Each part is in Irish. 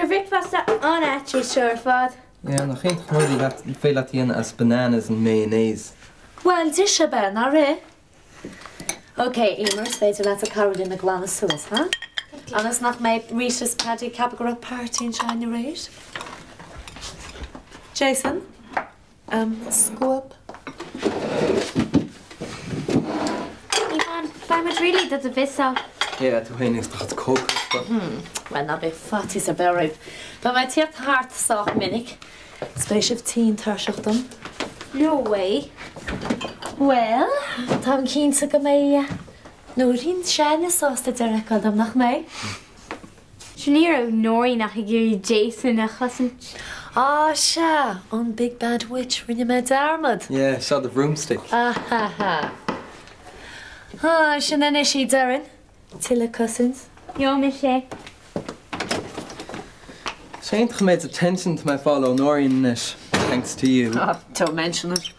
bricfeasta an-ait é seo ar fad. Yeah, nach iontach an rud é féidir leat a dhéanamh as bananas and mayonnaise. Bhuel, deis ab ea, nár ith? Ok, Emer, is féidir leatsa cabhrú linn ag glanadh suas, huh? Ionas nach mbeidh Rita is Paddy ag ceapadh go raibh party anseo againn aréir. Jason, em, scuab. Yvonne, beidh muid really do do mhissáil. Yeah, tú féin agus do chuid cócaireachta. Hmm, bhuel, ná bíodh faitíos ar bith oraibh. Beidh mé ag tíocht thart sách minic. Is beidh sibh tinn tuirseach dom. No way. Bhuel, táim cinnte go mbeidh Nóirín s'againne sásta deireadh a fheiceáil dom, nach mbeidh? Sure ní raibh Nóirín ach ag iarraidh Jason a chosaint. Á, sea, an big bad witch, rinne mé dearmad. Yeah, seo do bhroomstick. Ah ha ha. Ah, sin anois í, déarfainn. Tuilleadh cosaint. Gheobhaidh mise é. Is iontach an méid attention atá mé ag fáil ó Nóirín anois, thanks to you. Ah, don't mention it.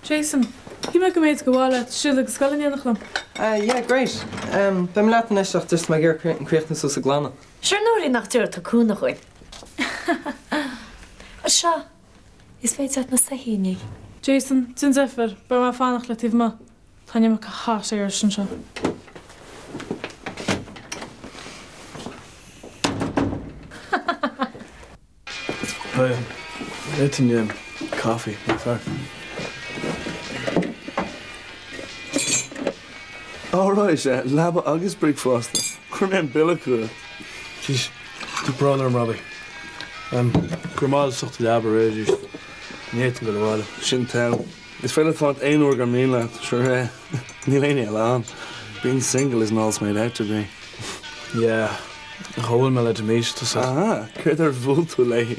Jason, Shíl mé go mb'fhéidir gur mhaith leat siúl ag an scoil in éineacht liom. Ah, yeah, great. Em, beidh mé leat anois ach just tá mé ag iarraidh críochnú suas ag glanadh. Sure Nóirín nach dtabharfaidh tú cúnamh dhúinn. Seo, is féidir leat na soithí a ní. Jason, Déan deifir, beidh mé ag fanacht leat taobh amuigh. Tá an iomarca hot air anseo. Hi, an bhféadfainn coffee, nach fearr? Alright, leaba agus bricfeasta. Chuir mé an bille chugat. Jeez, tá brón orm, Robbie. Go raibh maith as ucht an leaba aréir arís. Ní fhéadfainn dul abhaile. Sin togha. Is féidir leat fanacht aon uair gur mian leat, sure eh, níl éinne eile ann. Being single isn't all it's made out to be. Yeah, ach bhuail mé le Damita, tá 's agat. Aha, céard ar bhuail tú léi?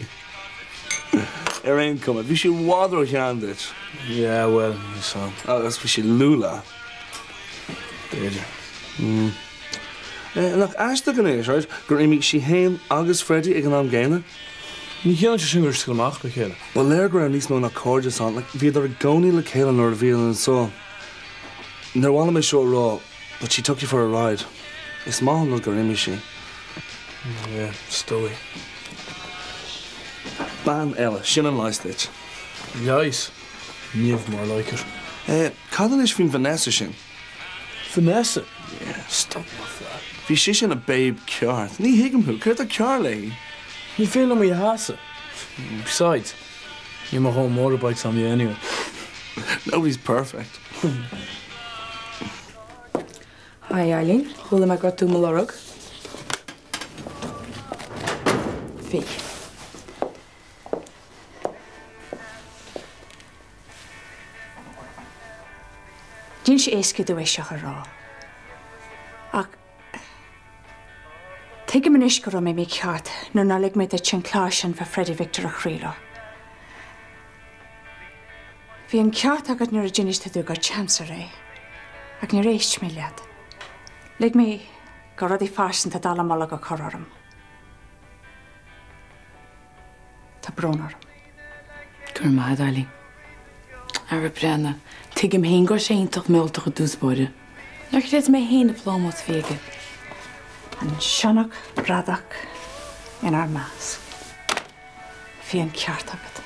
Ar aon chuma, bhí sí i bhfad ró-shean duit. Yeah, bhuel, níl 's a'm. Agus bhí sí luath leat. B'fhéidir. Mm. Nach aisteach anois, right, gur imigh sí fhéin agus Freddie ag an am gcéanna? Ní chiallaíonn sé sin go raibh siad ag dul amach le chéile. Ba léir go raibh níos mó ná cairdeas ann, like, bhíodar i gcónaí le chéile nuair a bhíodar anseo. Níor mhaith liom é seo a rá, but she took you for a ride. Is maith an rud gur imigh sí. Yeah, is dóigh. Bean eile, sin an leigheas duit. Leigheas? Nimh more like it. Eh, cad anois faoin Vanessa sin? Vanessa? Yeah. Stop mo phlá. Bhí sise ina babe ceart. Ní thuigim thú, céard atá cearr léi? Ní féidir liom í a shásamh. Besides, níl mo dhóthain motorbikes agam anyway. Nobody's perfect. Hi Eileen, chuala mé go raibh tú mo lorg. Bhí. Níl sé éasca domh é seo a rá, ach tuigim anois go raibh mé mícheart nuair nár lig mé duit an clár sin fá Freddie Victor a chraoladh. Bhí an ceart agat nuair a d'inis tú domh gur chancer é, ach níor éist mé leat. Lig mé do rudaí phearsanta dallamullóg a chur orm. Tá brón orm. Go raibh maith agat, Eileen. Ara breathnaigh, tuigim féin go raibh sé iontach mealltach i dtús báire. Nár chreid mé féin an plámás a bhí aige. An sionnach bradach inár measc. Bhí an ceart agat.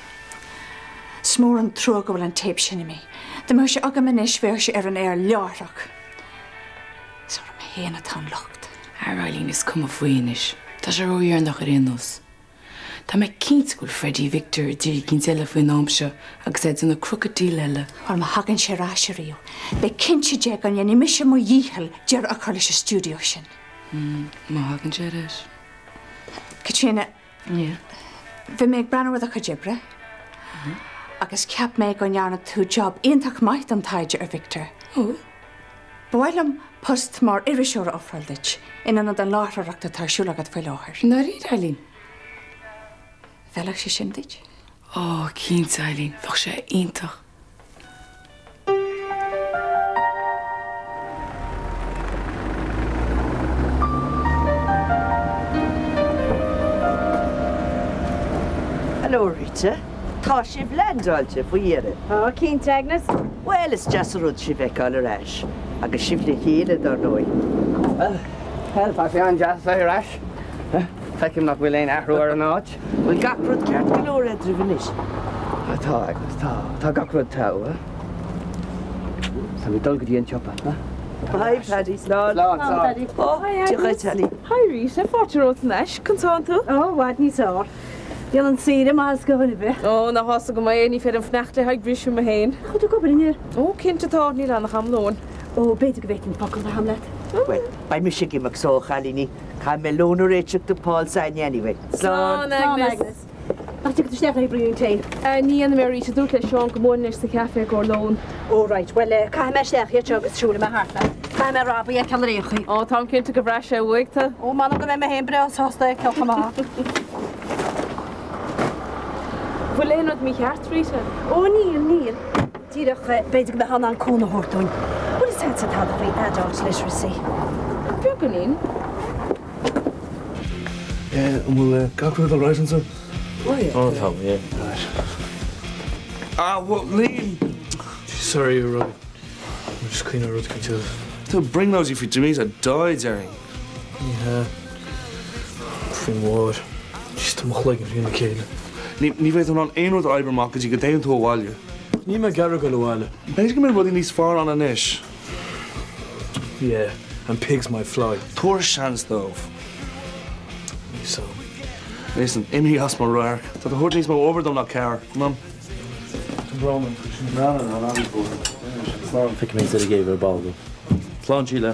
Is mór an trua go bhfuil an téip sin imithe. Dá mbeadh sé agam anois bheadh sé ar an aer láithreach. Is orm féin atá an locht. Ara Eileen, is cuma faoi anois. Tá sé ródheireanach ar aon nós. Tá mé cinnte go bhfuil Freddie Victor i dtír éicint eile faoin am seo agus é ag déanamh crocodile eile. Bhuel, má thagann sé ar ais ariamh, beidh cinnte de go ndéanfaidh mise mo dhícheall deireadh a chur leis an stiúideo sin. Má thagann sé ar ais. Caitríona, Yeah. bhí mé ag breathnú ar do chuid oibre agus cheap mé go ndearna tú job iontach maith don taighde ar Victor. Ó. Ba mhaith liom post mar iriseoir a ofráil duit, in ionad an láithreoireachta atá ar siúl agat faoi láthair. I ndáiríre, Eileen? Bhfeilfeadh sé sin duit? Ó, cinnte, Eileen, bheadh sé iontach. Hello, Rita. Tá sibh leaindeáilte faoi dheireadh. Tá, cinnte, Agnes. Bhuel, is deas an rud sibh a fheiceáil ar ais, agus sibh le chéile, dar ndóigh. Bhuel, tá sé an-deas bheith ar ais. Feicim nach bhfuil aon athrú ar an áit. Bhfuil gach rud ceart go leor eadraibh anois? Á tá, Agnes, tá. Tá gach rud togha. Tá mé ag dul go dtí an tsiopa. Bye, Paddy. Slán. Slán, slán. Ó, Dia dhuit, Ali. Hi Rita, fáilte romhat anois. Conas tánn tú? Ó, i bhfad níos fearr. Déanann saoire maitheas do dhuine ar bith. Ó, nach fhios agam é, ní féidir liom fanacht le haghaidh briseadh mé féin. Nach bhfuil tú ag obair inniu? Ó, cinnte tá, níl ann ach am lóin. Ó, b'fhéidir go bhféadfainn focal a bheith agam leat. Bhuel, beidh mise ag imeacht so, a chailíní. Caithfidh mé lón a réiteach do Paul s'againne anyway. Slán, Agnes. Nach dtiocfaidh tú isteach le braoinín tae? Ní dhéanfaidh mé, Rita. Dúirt le Seán go mbuailfinn leis sa chaife i gcomhair lóin. Ó, right. Bhuel, caithfidh mé isteach iad seo agus siúlfaidh mé thart leat. Caithfidh mé Robbie a fheiceáil ar aon chaoi. Ó, táim cinnte go bhraithfidh sé uaidh tú. Ó, m'anam go mbeidh mé féin breá sásta é a fheiceáil chomh maith. Bhfuil aon rud mícheart, Rita? Ó, níl, níl. Díreach, b'fhéidir go mbeifeá in ann cúnamh a thabhairt dúinn. Bhfuil fhios agatsa tada faoi adult literacy? Beagáinín. An bhfuil gach rud alright anseo? Oh, tá, yeah. Right. Ah, well, Liam! Sorry, Robbie. I'm just cleaning rud go dtí. Tá brionglóidí faoi Jimmy a die, déarfainn. Ní hea. Faoin mháthair. Jeez, tá mo chloigeann thrína chéile. Ní bheidh tú in ann aon rud a oibriú amach go dtí go dtéann tú abhaile. Níl mé ag iarraidh dul abhaile. B'fhéidir go mbeidh rudaí níos fearr ann anois. Yeah, and pigs might fly. Tabhair seans dóibh. Ní so. Listen, imigh as mo radharc. Tá tú ag tabhairt níos mó obair dom ná cabhair. Come on. Tá brón orm faoi sin. No, no, no, ná bí buartha. Slán. Feicfidh mé ar an gcéibh ar ball. Slán, Síle.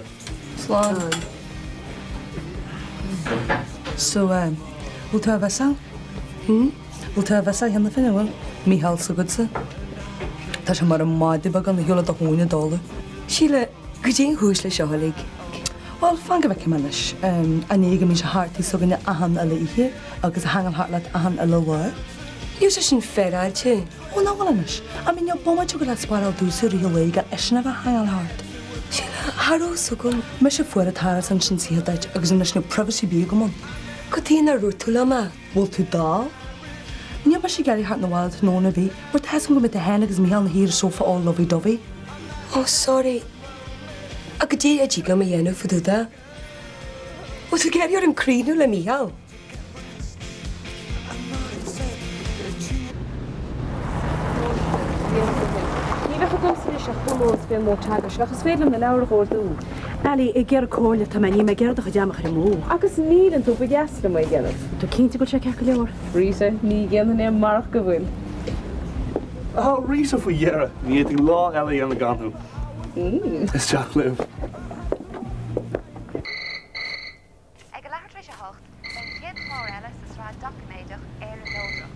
Slán. So, eh, bhfuil tú á mhissáil? Hmm? Bhfuil tú á mhissáil cheana féin, an bhfuil? Mícheál s'agatsa. Tá sé mar an madadh beag ann a shiúlfadh do thóin i dtólamh. Síle, goidé an chúis le seo uilig? Bhuel, fan go bhfeicfidh mé anois. An é go mbíonn sé thart thíos s'againne achan uile oíche agus ag hangáil thart leat achan uile lá? Níl sé sin féaráilte. Ó, nach bhfuil anois? I mean, níl bomaite agat le spáráil domhsa i rith an lae gan eisean a bheith ag hangáil thart. Síle, cha raibh fhios agam. Mise a fuair an t-árasán sin saothar duit agus anois níl privacy ar bith agam ann. Cad chuige nár dhúirt tú liom é? Bhfuil tú dall? Níl mise ag iarraidh theacht 'na bhaile tráthnóna ar bith mar tá fhios agam go mbeidh tú féin agus Mícheál ina shuí ar an sófa all lovey dovey. Ó, sorry. Ach goidé a dtig liom a dhéanamh fá dtaobh de? Bhfuil tú ag iarraidh orm críochnú le Mícheál? Ní bheadh agamsa anois ach buneolas fén modh teagaisc, ach is féidir liom na leabhair a dh'ordú. Ali, ag iarraidh comhairle atá mé, níl mé ag iarraidh do chuid ama a chur amú. Agus ní shíleann tú ba dheas liom é a dhéanamh. Tú cinnte go bhfuil sé ceart go leor? Rita, ní dhéanfainn é marach go bhfuil. Á, Rita faoi dheireadh! Ní fhéadfainn lá eile a dhéanamh gan thú. Isteach libh. Ag a leathuair tar éis a hocht, beidh an chéad chlár eile sa tsraith doiciméadach Éire Neodrach.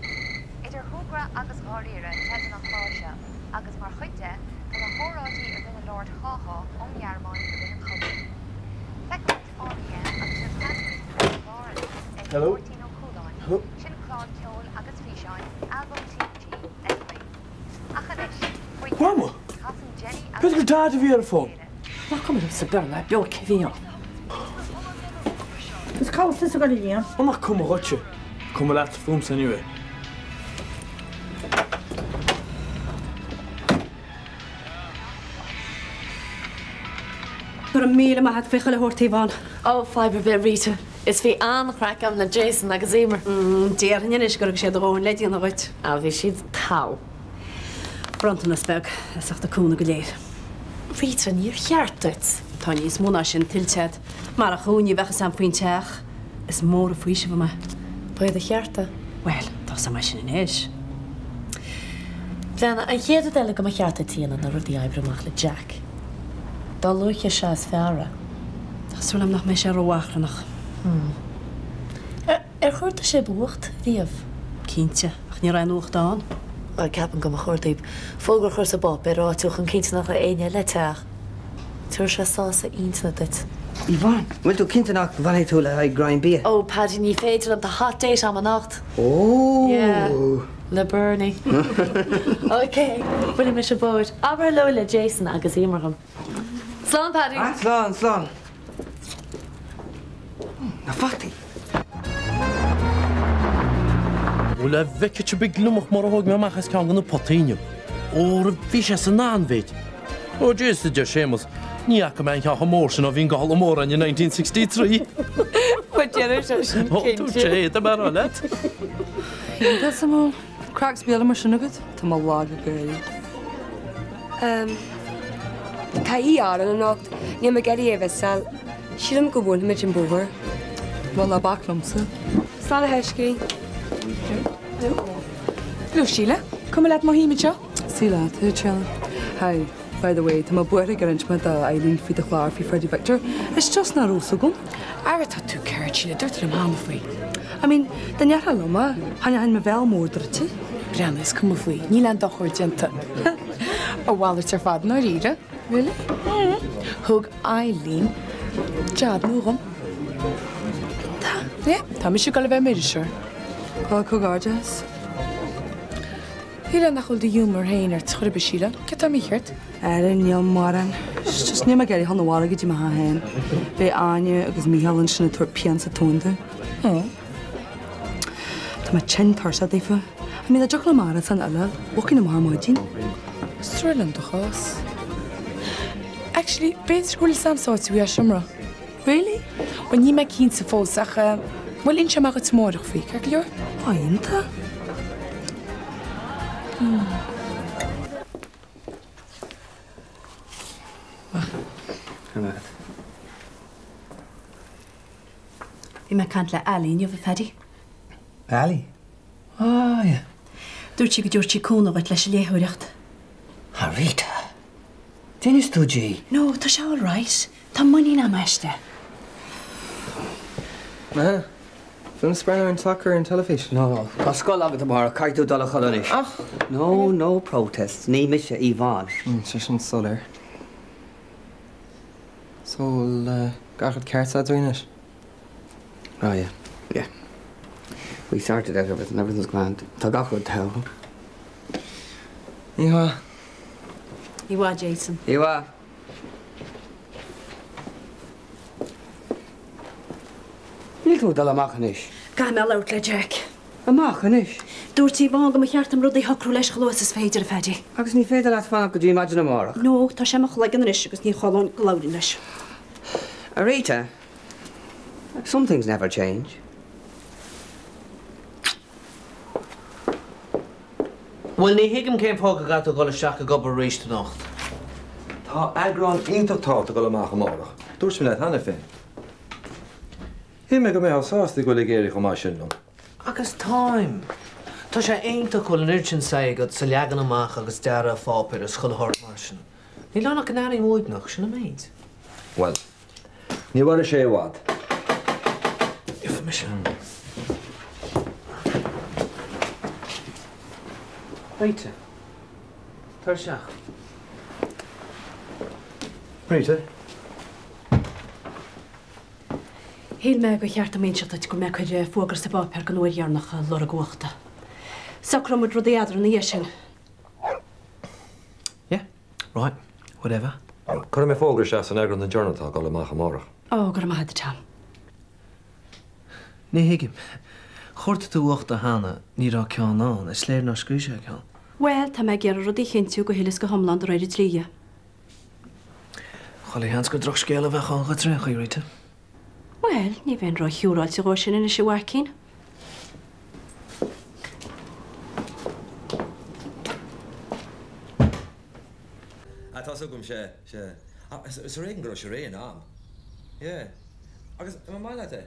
Idir shúgradh agus dháiríre teideal an chláir seo agus mar chuid de tá na hóráidí a rinne Lord Haw-Haw ón nGearmáin i rith an chogaidh. Feicfidh muid R.E.M. agus na Cranberries ar an gclár anocht ag Hello? Máirtín Ó Cualáin, Hello? sin clár ceoil agus físeáin, albam TG le plé. Ach anois, faoi Mama! dheireadh, casann Jenny agus B'fhéidir gur Dad a bhí ar an bhfón. Nach cuma liomsa Béarla beo cé bhí ann. Is cá bhfuil tusa ag dul a Liam? Ó nach cuma dhuitse. Cuma leat fúmsa anyway. Go raibh míle maith agat faoi chuile shórt Yvonne. Ó, fadhb ar bith, Rita. Is bhí an-chraic agam le Jason agus Emer. Déarfainn anois go raibh siad a dhóthain le déanamh dhuit. Á, bhí siad togha. Bronntanas beag as ucht an cúnamh go léir. Rita, níor cheart duit. Tá níos mó ná sin tuillte agat. Marach thú, ní bheadh fhios a'm faoin teach. Is mór an faoiseamh dom é. Ba é do cheart é. Bhuel, tá fhios a'm é sin anois. Breathnaigh, an chéad rud eile go mba cheart duit a dhéanamh ná rudaí a oibriú amach le Jack. Dá luaithe seo is fearr é. Tá súil a'm nach mbeidh sé ró-achrannach. Hmm. Ar chuartaigh sibh uacht riamh? Cinnte, ach ní raibh aon uacht ann. Bhuel, ceapaim go mba chóir daoib fógra a chur sa bpáipéar áitiúil chun cinntiú nach raibh éinne eile ag teach. Tabharfaidh sé sásamh intinne duit. Yvonne, bhfuil tú cinnte nach bhfanfaidh tú le haghaidh greim bia? Oh, Paddy, ní féidir liom, tá hot date a'm anocht. Oh! Yeah, le Bernie. Ok, buailfidh mise bóir. Abair hello le Jason agus Emer dhom. Slán, Paddy! Slán, slán. Na fataí! Bhuel, a bhfeicfeadh sibh an gliomach mór a thóg mé amach as ceann de na potaí inniu. Óra, bhí sé san an-mhéid. Ó, jeez, a deir Séamus, ní fhaca mé aon cheann chomh mór sin ó bhí an gála mór ann in 1963. Bhuel, Déanfaidh sé sin cinnte. Sé, tá mé a rá leat. Iontach suimiúil. Craic is béile mar sin agat? Tá mé lag ag gáirí. Tá oíche orainn anocht. Níl mé ag iarraidh é a mhissáil. Sílim go mbuailfimid an bóthar. Bhuel, ná bac liomsa. Slán a thaiscí. Hello Síle, cuma leat má shuím anseo? Suigh leat, a Thréana. Hi, by the way, tá mé buartha gur inis mé do Eileen faoi do chlár faoi Freddie Victor. It's just nach raibh fhios agam. Ara tá tú ceart, Síle, dúirt tú liom cheana faoi. I mean, dá ndéarfá liom é, choinneochainn mo bhéal mór druidte. Breathnaigh, is cuma faoi, níl aon dochar déanta. A mhalairt ar fad, i ndáiríre. Really? Thug Eileen jab nua dhom. Tá, yeah, tá mise ag dul a bheith i m'iriseoir. Bhuel, comhghairdeas. Shílfeá nach bhfuil do ghiúmar féin ort chor ar bith, Síle. Céard atá mícheart? Ara, níl mórán. It's just níl mé ag iarraidh a dhul 'na bhaile go dtí mo theach féin. Beidh Áine agus Mícheál ansin ag tabhairt pian sa tóin domh. Tá mé tinn tuirseach daofa. I mean, dá dtiocfadh liom árasán eile a fháil, bhogfainn amach ar maidin. Is trua liom do chás. Actually, b'fhéidir go bhfuil fhios a'msa áit a bhfaighfeá seomra. Really? Bhuel, níl mé cinnte fós ach, bhuel, inseoidh mé dhuit amárach faoi, ceart go leor? Ó, iontach. Bhí mé ag caint le Ali inniu, a Phaddy. Ali? Ah, yeah. Dúirt sí go dtabharfadh sí cúnamh dhuit leis an léitheoireacht. Ah, Rita. D'inis tú di? No, tá sé all right. Tá muinín agam aisti. Maith. Bhfuil mise ag breathnú ar an soccer ar an teilifís? No, no. Tá scoil agat amárach, caithfidh tú dul a chodladh anois. Ach! No, no protests. Ní mise Yvonne. Tá sin soiléir. So, bhfuil gach rud ceart eadrainn anois? Oh yeah, yeah. We sorted out everything, everything's grand. Tá gach rud togha. Oíche mhaith. Oíche mhaith, Jason. Oíche mhaith. Níl tú ag dul amach anois. Caithfidh mé labhairt le Jack. Amach anois? Dúirt Yvonne go mba cheart dom rudaí a shocrú leis chomh luath is is féidir, a Phaddy. Agus ní féidir leat fanacht go dtí maidin amárach? No, tá sé i mo chloigeann anois agus ní chodlóinn go labhrainn leis. A Rita, some things never change. Bhuel, ní thuigim cén fáth go gcaithfidh tú dul isteach ag obair arís anocht. Tá eagrán iontach tábhachtach ag dul amach amárach. Dúirt mé leat cheana féin. Shíl mé go mbeifeá sásta go bhfuil ag éirí chomh maith sin liom. Agus táim. Tá sé iontach go bhfuil an oiread sin saoi agat sa leagan amach agus dearadh pháipéir is chuile shórt mar sin. Níl ann ach go n-airím uaigneach, sin an méid. Bhuel, ní mhairfidh sé i bhfad. Gheobhaidh mise. Rita. Tar isteach. Rita. Shíl mé gur cheart dom inseacht duit go bhfuil mé ag cur fógra sa bpáipéar don uair dheireanach ag lorg uachta. Socróidh muid rudaí eadrainn ina dhiaidh sin. Yeah, right, whatever. Cuirfidh mé fógra isteach san eagrán den Journal atá ag dul amach amárach. Ó, go raibh maith agat, a Tom. Ní thuigim. Chuartaigh tú uachta cheana, ní raibh ceann ann. Is léir nár scríobh sé ceann. Bhuel, tá mé ag iarraidh rudaí a chinntiú go huile is go hiomlán de réir an dlí. Chuile sheans gur drochscéal a bheadh ann dhuit ar aon chaoi, Rita. Bhuel, ní bheinn róshiúráilte dhó sin anois, a mhaicín. Ah, tá's agam, sea, sea. Ah, is ar éigean go raibh sé réidh in am. Yeah. Agus, an maith leat é?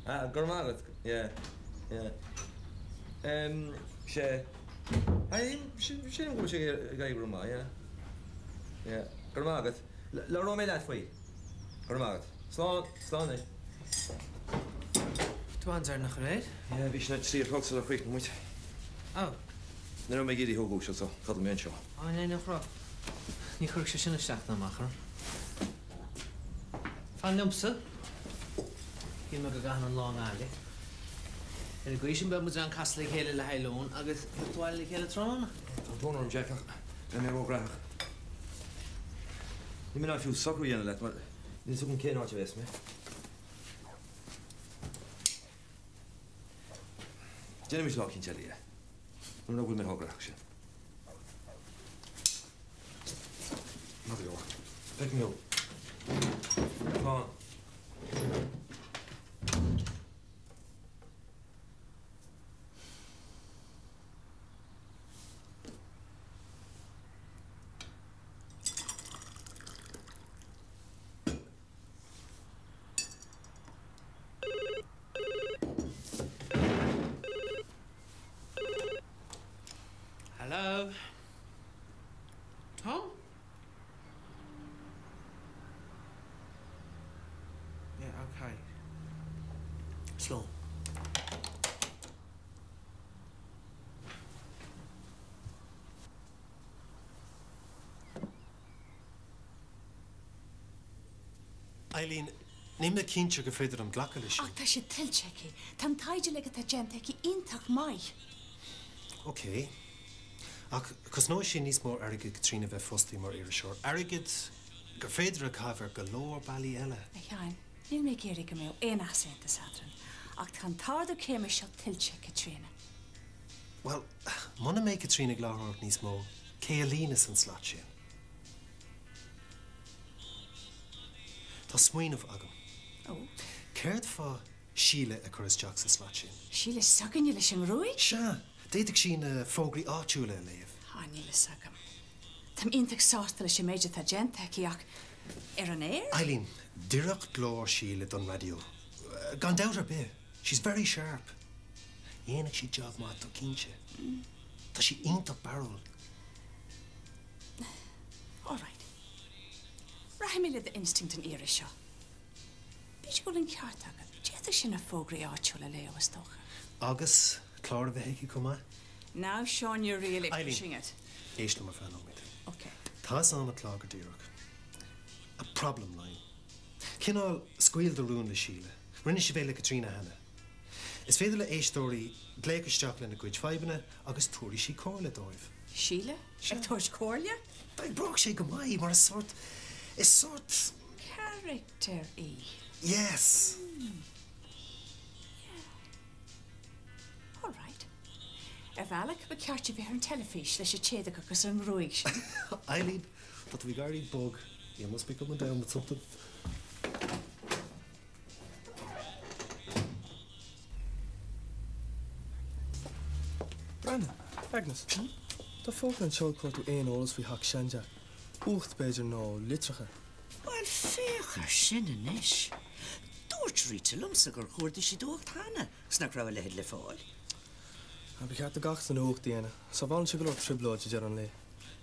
Ah, go raibh maith agat. Yeah, yeah. Em, sea. Sílim go bhfuil sé ag éirí go maith, yeah. Yeah. Go raibh maith agat. Labhróidh mé leat faoi. Go raibh maith agat. Slán, slán anois. Tú an-deireanach aréir? Yeah, bhí sé 3 a chlog sular chríochnaigh muid. Oh. Ní raibh mé ag iarraidh thú a dhúiseacht so chodail mé anseo. Á, ní nach raibh. Ní chuirfeadh sé sin isteach ná amach orm. Fan liomsa. Shíl mé go gcaithfinn an lá i nGaillimh. Ar an gcaoi sin beidh muid in ann casadh le chéile le haghaidh lóin agus theacht abhaile le chéile tráthnóna. Tá brón orm Jack ach beidh mé róghnóthach. Níl mé in ann fiú socrú a dhéanamh leat mar níl 'fhios agam cén áit a bheas mé. Déanaimis lá eicínt eile é. Mura bhfuil mé chomh gnóthach sin. Maith go leor. Feicfidh mé thú. Slán. Hello? Tom? Yeah, okay. Slán. Eileen, níl mé cinnte gur féidir liom glacadh leis sin. Ach tá sé tuillte aici. Tá an taighde uilig atá déanta aici iontach maith. Ok. Ach cosnóidh sé níos mó airgid Caitríona bheith fostaí mar iriseoir. Airgead gur féidir a chaitheamh ar go leor bealaí eile. A Sheáin, níl mé ag iarraidh go mbeadh aon easaontas eadrainn, ach tá an t-ardú céime seo tuillte ag Caitríona. Bhuel, muna mbeidh Caitríona ag láithreoireacht níos mó, cé a líonfas an slat sin? Tá smaoineamh agam. Ó? Céard fá Síle a chur isteach sa slat sin? Síle s'againne leis an ngruaig? Sea! D'fhéadfadh sí na fógraí áitiúla a léamh. Á, níl fhios agam. Táim iontach sásta leis an méid atá déanta aici ach ar an aer? Eileen, d'oirfeadh glór Síle don raidió. Gan dabht ar bith. She's very sharp. Dhéanfadh sí job maith dó cinnte. Tá sí iontach barrúil. All right. Rachaidh mé le d'instinct an iarraidh seo. B'fhéidir go bhfuil an ceart agat. D'fhéadfadh sí na fógraí áitiúla a léamh, is dócha. Agus clár a bheith aici chomh maith. Now Seán, you're really pushing it. Eileen, éist liom ar feadh nóiméad. Ok. Tá fhios a'm an clár go díreach. A problem line. Cineál scaoil do rún le Síle. Rinne sibh é le Caitríona cheana. Is féidir le éisteoirí glaoch isteach lena gcuid fadhbanna agus tabharfaidh sí comhairle dóibh. Síle? Ag tabhairt comhairle? D'oibreodh sé go maith mar is sórt, is sórt. Character í. Yes! Hmm. Yeah. All right. Ar bhealach, ba cheart di bheith ar an teilifís leis an t-éadach agus an ghruaig sin. Eileen, tá tú ag éirí bog. You must be coming down with something. Breathnaigh, Agnes. Tá fógra anseo ag cuartú aon eolas faoi theach Sean-Jack. Uacht, b'fhéidir, nó litreacha. Bhuel, féach air sin anois. Dúirt Rita liomsa gur chuardaigh siad uacht cheana agus nach raibh a leithéid le fáil. Ba cheart do gach duine uacht a dhéanamh. Sábhálann sé go leor trioblóid ag deireadh an lae.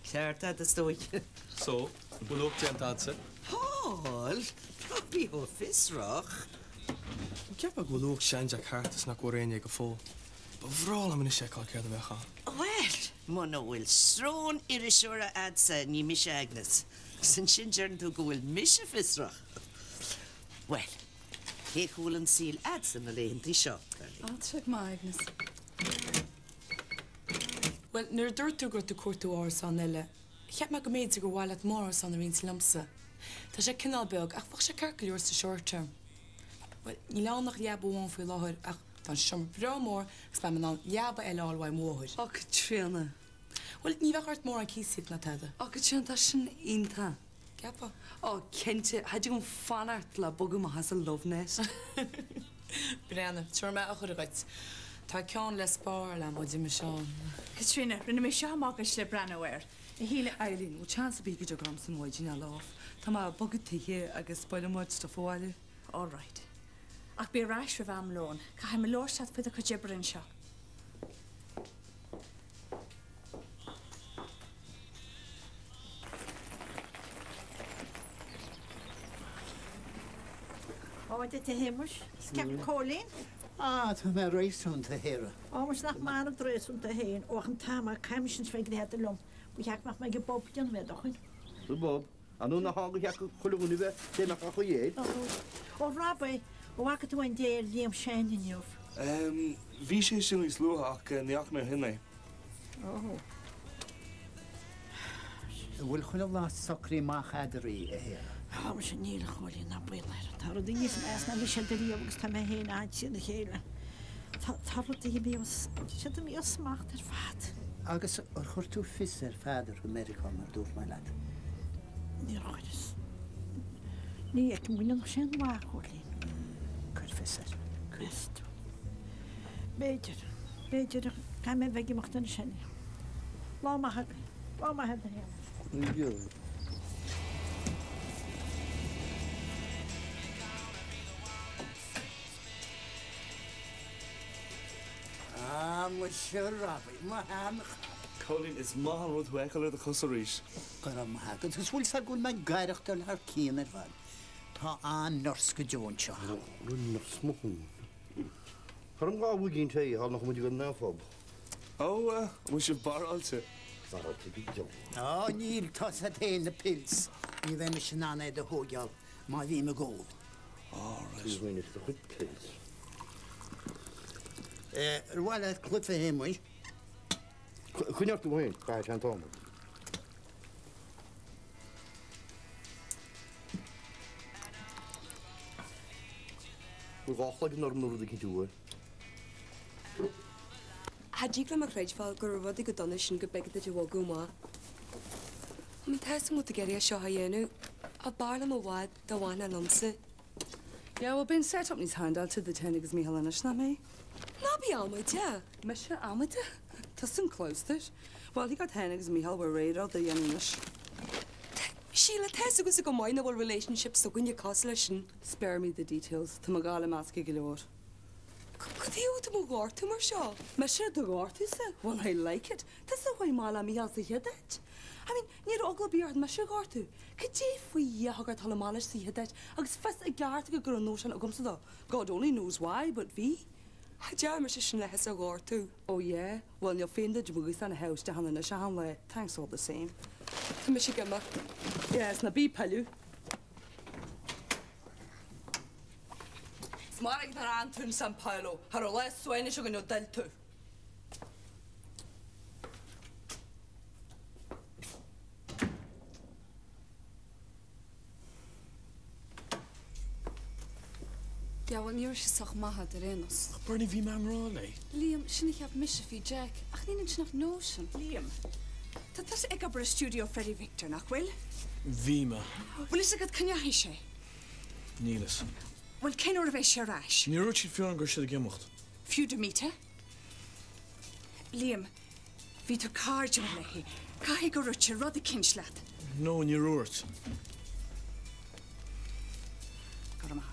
Ceart a'd, is dóigh. So, an bhfuil uacht déanta a'dsa? Paul, ná bí chomh fiosrach. An gceapfá go bhfuil uacht Sean-Jack thart is nach bhfuair éinne é go fóill? Ba bhreá liom anois fheiceáil céard a bheadh ann. Bhuel, muna bhfuil srón iriseora a'dsa, ní mise Agnes. Agus ansin deireann tú go bhfuil mise fiosrach. Bhuel, cén chaoi a bhfuil an saol a'dsa na laethantaí seo, darling? Á, tá sé go maith, Agnes. Bhuel, nuair a dúirt tú go raibh tú ag cuartú árasán eile, cheap mé go mb'fhéidir gur mhaith leat m'árasán a roinnt liomsa. Tá sé cineál beag, ach bheadh sé ceart go leor sa short term. Bhuel, níl ann ach leaba amháin faoi láthair, ach tá an seomra breá mór agus beidh mé in ann leaba eile a fháil uaidh mo mháthair. Á, Caitríona. Bhuel, ní bheadh ort mórán cíos a íoc ná tada. Á, Caitríona, tá sin iontach. Ceapfá? Ó, cinnte, cha dtig liom fanacht le bogadh amach as an love nest. Breathnaigh, tabharfaidh mé eochair dhuit. Tá ceann le spáráil agam ó d'imigh Seán. Caitríona, rinne mé seo amach duit le breathnú air. A Shíle. Eileen, bhfuil chance ar bith go dtig ormsa an mhaidin eile off? Tá mé ag bogadh tithe agus baileoidh muid stuff abhaile. All right. Ach bí ar ais roimh am lóin. Caithfidh mé labhairt leat faoi do chuid oibre anseo. Ó, a Dia duit a Shéamuis, is ceart Cóilín? Á, tá mé réasúnta, a Shéara. Ó, muis nach marbh réasúnta féin, ó ach an t-am a caithim sin bheith ag léadar liom, ba cheart nach mbeidh i bpub, déanfaidh mé dochain. Sa bpub? An ionadh thá go cheart chuile dhuine bheith déanach á chaoi air? Ó, Robbie, an bhfaca tú aon dé ar Liam Sheáin inniu? Bhí sé sin níos luaithe ach ní fhaca mé ó shin é. Ó. An bhfuil chuile lá socraithe amach eadraibh, a Shéara? Ó, muise níl, a Chóilín, ná baol air. Tá rudaí níos measa ná bhí siad ariamh agus tá mé féin a'aint ina chéile. Tá, tá rudaí imithe ó, siad imithe ó smacht ar fad. Agus ar chuir tú fios ar Pheadar i Meiriceá mar a dúirt mé leat? Níor chuireas. Ní fheicim go ndéanfadh sé aon mhaith, a Chóilín. Cuir fios air. Meas tú. B'fhéidir. B'fhéidir. Ach caithfidh mé a bheith ag imeacht anois anyway. Lá maith agaibh. Lá maith agat, a Shéamais. Ah, muise Robbie, mo sheanchara. Cóilín, is maith an rud thú a fheiceáil ar do chosa arís. Go raibh maith agat. Agus bhfuil 's agat go bhfuil mé ag aireachtáil thar cionn ar fad. Tá an-nurse go deo anseo. Nurse mo thóin. Tabhair dom 2 mhuigín tae a Sheáin nach muid ag an phub. Ó, an bhfuil sibh barráilte? Barráilte go deo. Á, níl, tá 's agat féin na pills. Ní bheidh mise in ann iad a thóigeáil má bhím ag ól. Á, right. Tú féin is do chuid pills. Ar mhaith leat cluiche a Shéamuis? Coinnigh ort tú féin, caithfidh sé an t-am. Bhfuil 2 chloigeann orm nó rud eicínt uaidh. Cha dtig liom a chreidbheáil go raibh rudaí chomh dona sin go mb'éigean duit a bhogadh amach. I mean, tá 'fhios agam go bhfuil tú ag iarraidh é seo a dhéanamh, ach b'fhearr liom i bhfad dá bhfanfá liomsa. Yeah, well, beidh an set-up níos handáilte duit féin agus Mícheál anois, nach mbeidh? Ná bí amaideach! Mise amaideach? Tusa an clabhsúr. Bhuel, thig leat féin agus Mícheál bhur rogha rud a dhéanamh anois. Síle, tá 'fhios agatsa go maith nach bhfuil relationship s'againne cosúil leis sin. Spare me the details, tá mé ag gabháil i measctha go leor. Cad chuige a bhfuil tú mo ghortú mar seo? Mise do ghortú-sa? Well, I like it. Tusa a chuaigh amach le Mícheál sa chéad áit. I mean, ní raibh eagla ar bith ort mise a ghortú. Cad é faoi Dhia a thug ort dul amach leis sa chéad áit agus fios i gceart agat go raibh nóisean agamsa dó? God only knows why, but bhí. Cha dearna mise sin le thusa a ghortú. Oh yeah? Bhuel, níl féin duit mo ghaosán a sháith isteach ann anois achan lá, thanks all the same. Tá mise ag imeacht. Yes, ná bí ag pilleadh. Is mairg nár fhan tú in San Paulo, cha raibh lá suaimhnis againn ó d'fhill tú. Yeah, bhuel, ní raibh sé sách maith a'd ar aon nós. Ach Bernie, bhí mé i ngrá léi. Liam, sin a cheap mise faoi Jack, ach níl ansin ach nóisean. Liam, tá tusa ag obair i stiúideo Freddie Victor, nach bhfuil? Bhí mé. Bhfuil fhios agat cá ndeachaigh sé? Níl fhios. Bhuel, cén uair a bheidh sé ar ais? Níor dhúirt siad fiú go raibh siad ag imeacht. Fiú do Mita? Liam, bhí tú cairdiúil léi. Caithfidh gur dhúirt sí rud eicínt leat. No, níor dhúirt. Go raibh maith.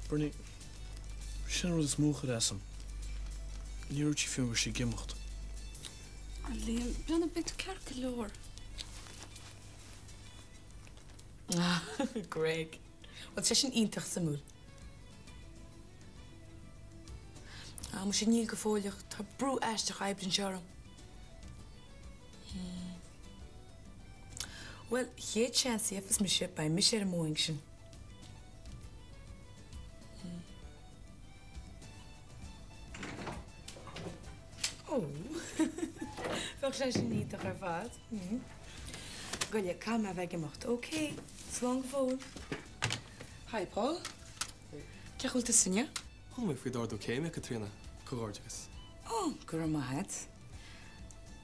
Bernie, sin an rud is mó a chuir as dom. Níor dhúirt sí fiú go raibh sí ag imeacht. A Liam, breathnaigh, beidh tú ceart go leor. Greg. Bhuel, tá sé sin iontach suimiúil. Ah, muise níl go fóill ach tá brú aisteach oibre anseo orm. Hmm. Bhuel, chéad seans a gheibheas mise, beidh mise ar an mBoeing sin. Hmm. Ó, bheadh sé sin iontach ar fad. Hmm. Goile, caithfidh mé a bheith ag imeacht. Ok, slán go fóill. Hi, Paul. Cén chaoi a bhfuil tusa inniu? Chuala mé faoi d'ardú céime, Caitríona. Comhghairdeachas. Ó, go raibh maith agat.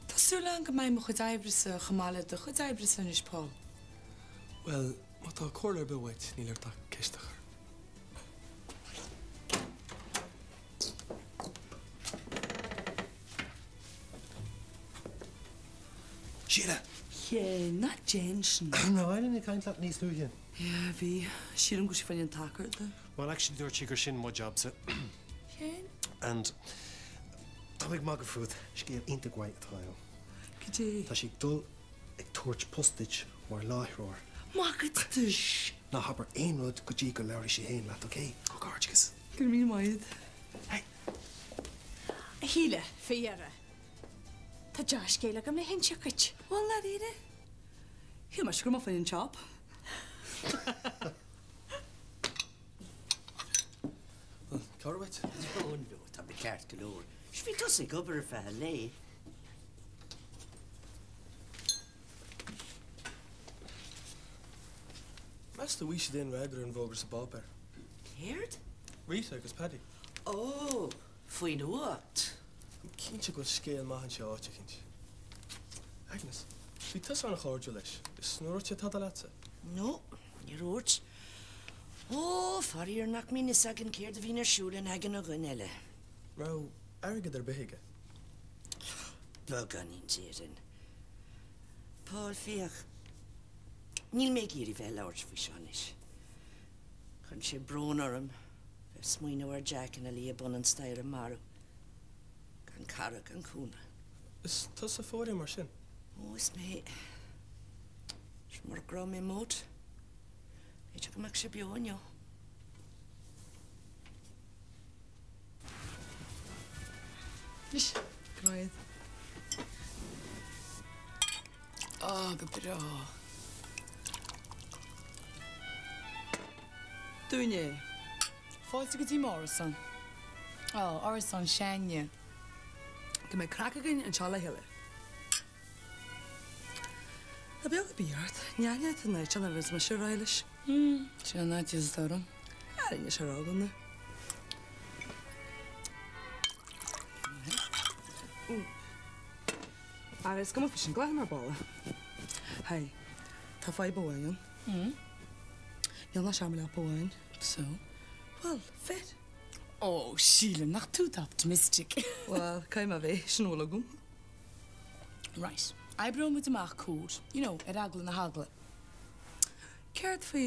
Tá súil agam go mbeidh mo chuid oibre-sa chomh maith le do chuid oibre-sa anois, Paul. Bhuel, má tá comhairle ar bith uait, níl ort ach ceist a chur. Síle! Hé, ná déan sin. An raibh Eileen ag caint leat níos luaithe? Yeah, bhí. Sílim go bhfuil sí fá choinne an tacar de. Well, actually dúirt sí gur sin mo jobsa. Cén? And tá mé ag magadh fút, scéal iontach mhaith atá ann. Cad é? Tá sí ag dul ag tabhairt post duit mar láithreoir. Maith agat tú! Shh! Ná habair aon rud go dtí go labhraíonn sí féin leat, ok? Comhghairdeachas. Go raibh míle maith agat. Hey! A Shíle, fé dheireadh. Tá dea-scéal agam le hinseacht dhuit. Bhuel, ndáiríre? Shíl mise go raibh mé fá choinne an chop. Bhuel, cá raibh uait? Oh no, tá mé ceart go leor. Bhí tusa ag obair ar feadh an lae. Meas tú an bhfaighidh siad aon fhreagra ar an bhfógra sa bpáipéar? Céard? Rita agus Paddy. Ó, faoin uacht. Táim cinnte go bhfuil scéal maith anseo áit eicínt. Agnes, bhí tusa an-chairdiúil leis, is nár dhúirt sé tada leatsa? No, níor dhúirt. Ó, faraor nach mbíonn fhios againn céard a bhíonn ar siúl in aigne an dhuine eile. Raibh airgead ar bith aige? Beagáinín, déarfainn. Paul, féach. Níl mé ag iarraidh bheith ag labhairt faoi seo anois. Cuireann sé brón orm. Bheith ag smaoineamh ar Jack ina luí ag bun an staighre marbh, gan cara gan cúnamh. Is tusa a fuair é mar sin? Ó, is mé. Is murach go raibh mé amuigh, b'fhéidir go mbeadh sé beo inniu. Anois, go raibh. Á, go breá. Dúinne é. Fáilte go dtí m'árasán. Á, árasán s'againne. Go mbeidh craic againn anseo le chéile. Tá beag a bith ort. Ní aithneoidh tú an áit ina raibh mise ar aghaidh leis. Sin an áit is orm. Rinne sé roghanna. Ara is cuma faoi sin, glaofaidh mé ar ball. Hey, tá fadhb amháin ann. Níl ach seomra leapa amháin. So? Bhuel, fit. Ó, Síle, nach tú atá optimistic. Bhuel, caithfidh mé a bheith, sin a bhfuil agam. Right. Oibreoidh muid amach cód, you know, ar eagla na heagla. Céard faoi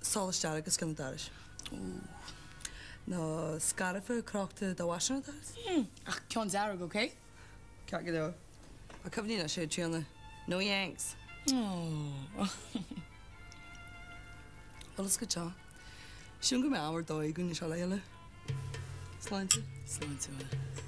solas dearg os cionn an dorais? Nó scairfe crochta do mhais ar an doras? Ach ceann dearg, ok? Ceart go leor. Ach cuimhnigh anois, a Thríona, no Yanks! Aww. Bhuel, is go deo. Sílim go mbeidh am ar dóigh againn anseo le chéile. Sláinte. Sláinte mhaith.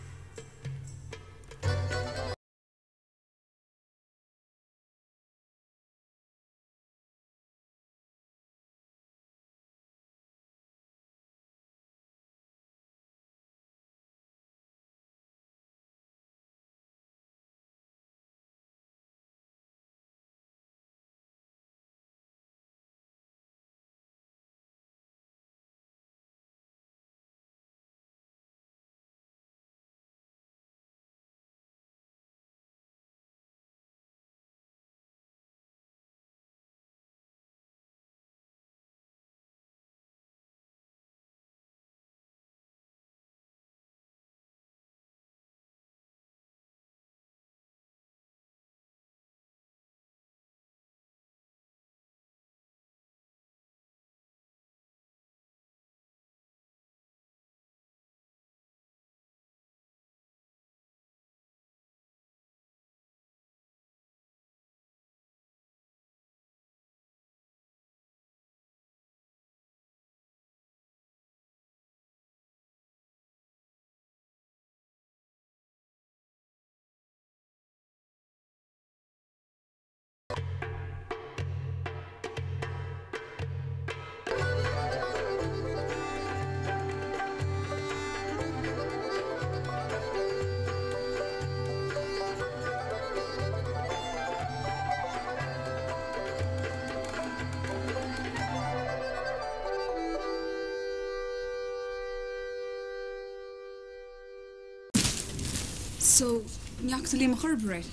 So, ní fhaca tú Liam ar chor ar bith aréir?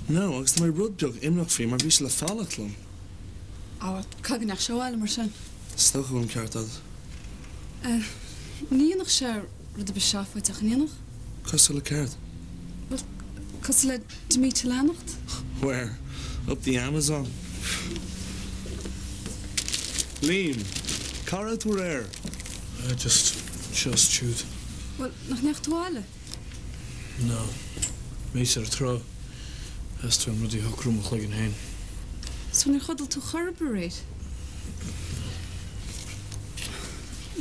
No, agus tá mé rud beag imníoch faoi mar bhí sé le fanacht liom. Á, caithfidh go ndeachaigh sé abhaile mar sin. Is dócha go bhfuil an ceart agat. Eh, ní dhéanfadh sé rud ar bith seafóideach, an ndéanfadh? Cosúil le céard? Bhuel, cosúil le d'imigh a leanacht. Where? Up the Amazon? Liam, cá raibh tú aréir? Just, just siúd. Bhuel, nach ndeachaigh tú abhaile? No. Bhíos ar an trá. Theastaigh uaim rudaí a shocrú i mo chloigeann féin. So níor chodail tú chor ar bith aréir?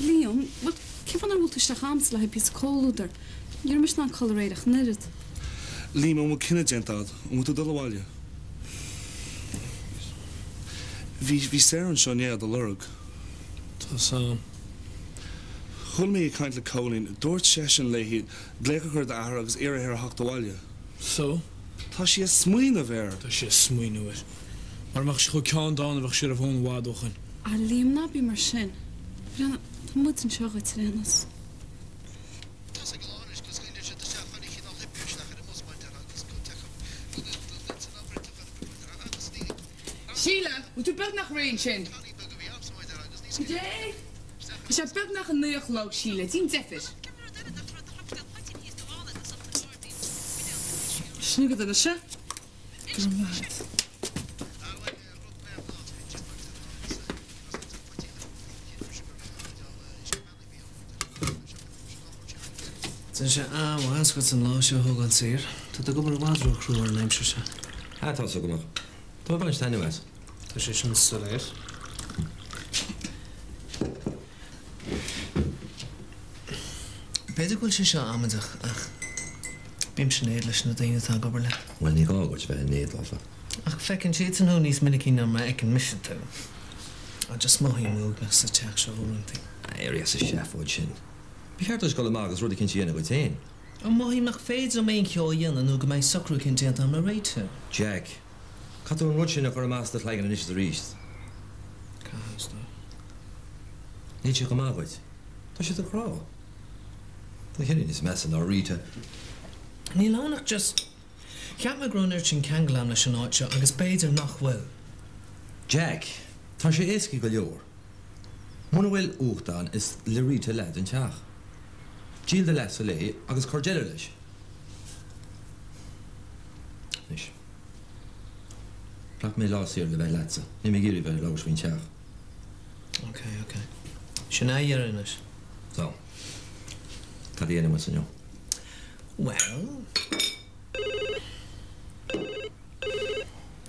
Liam, bhuel, cén fáth nár bhuail tú isteach chugamsa le haghaidh píosa comhluadair? Ní raibh mise in ann codladh aréir ach an oiread. Liam, an bhfuil cinneadh déanta agat? An bhfuil tú ag dul abhaile? Bhí, bhí Sarah anseo inné á do lorg. Tá 's a'm. Chuala mé í ag caint le Cóilín. Dúirt seisean léi glaoch a chur ar d'athair agus iarraidh air a theacht abhaile. So? Tá sí ag smaoineamh air. Tá sí ag smaoineamh air. Mara mbeadh sé chomh ceanndána bheadh sí ar an bhfón i bhfad ó shoin. Ah Liam, ná bí mar sin. Breathnaigh, tá muid anseo dhuit ar aon nós. Síle, bhfuil tú beagnach réidh ansin? Goidé? Tá sé beagnach 9 a chlog, Síle, déan deifir. Sin agat anois é. Go raibh maith agat. Déanann sé an-mhaitheas dhuit an lá seo a thógáil saor. Tá tú ag obair i bhfad ró-chrua ar an aimsir seo. Ah, tá's agam ach tá mé ag baint taitneamh as. Tá sé sin soiléir. B'fhéidir go bhfuil sé seo amaideach ach bímse in éad leis na daoine atá ag obair leat. Bhuel, ní gá duit bheith in éad leofa. Ach feiceann siadsan thú níos minicí ná mar a fheiceann mise tú. Ah, just mothaím uaigneach sa teach seo uaireanta. Éirigh as an seafóid sin. Ba cheart duit dul amach agus rud eicínt a dhéanamh dhuit féin. Ah, mothaím nach féidir liom aon cheo a dhéanamh nó go mbeidh socrú eicínt déanta agam le Rita. Jack, Caithfidh tú an rud sin a chur amach as do chloigeann anois is arís. Caithfidh, is dóigh. Níl sé go maith dhuit. Tá sé do ghrá. Tá chinneadh níos measa ná Rita. Níl ann ach just. Cheap mé go raibh an oiread sin ceangal agam leis an áit seo agus b'fhéidir nach bhfuil. Jack, Tá sé éasca go leor. Muna bhfuil uachta ann is le Rita leath den teach. Díol do leathsa léi agus cuir deireadh leis. Anois. Ghlac mé lá saor le bheith leatsa. Níl mé ag iarraidh bheith ag labhairt faoin teach. Ok, ok. Sin a dheireadh anois. So. Cad a dhéanfaidh muid inniu? Bhuel.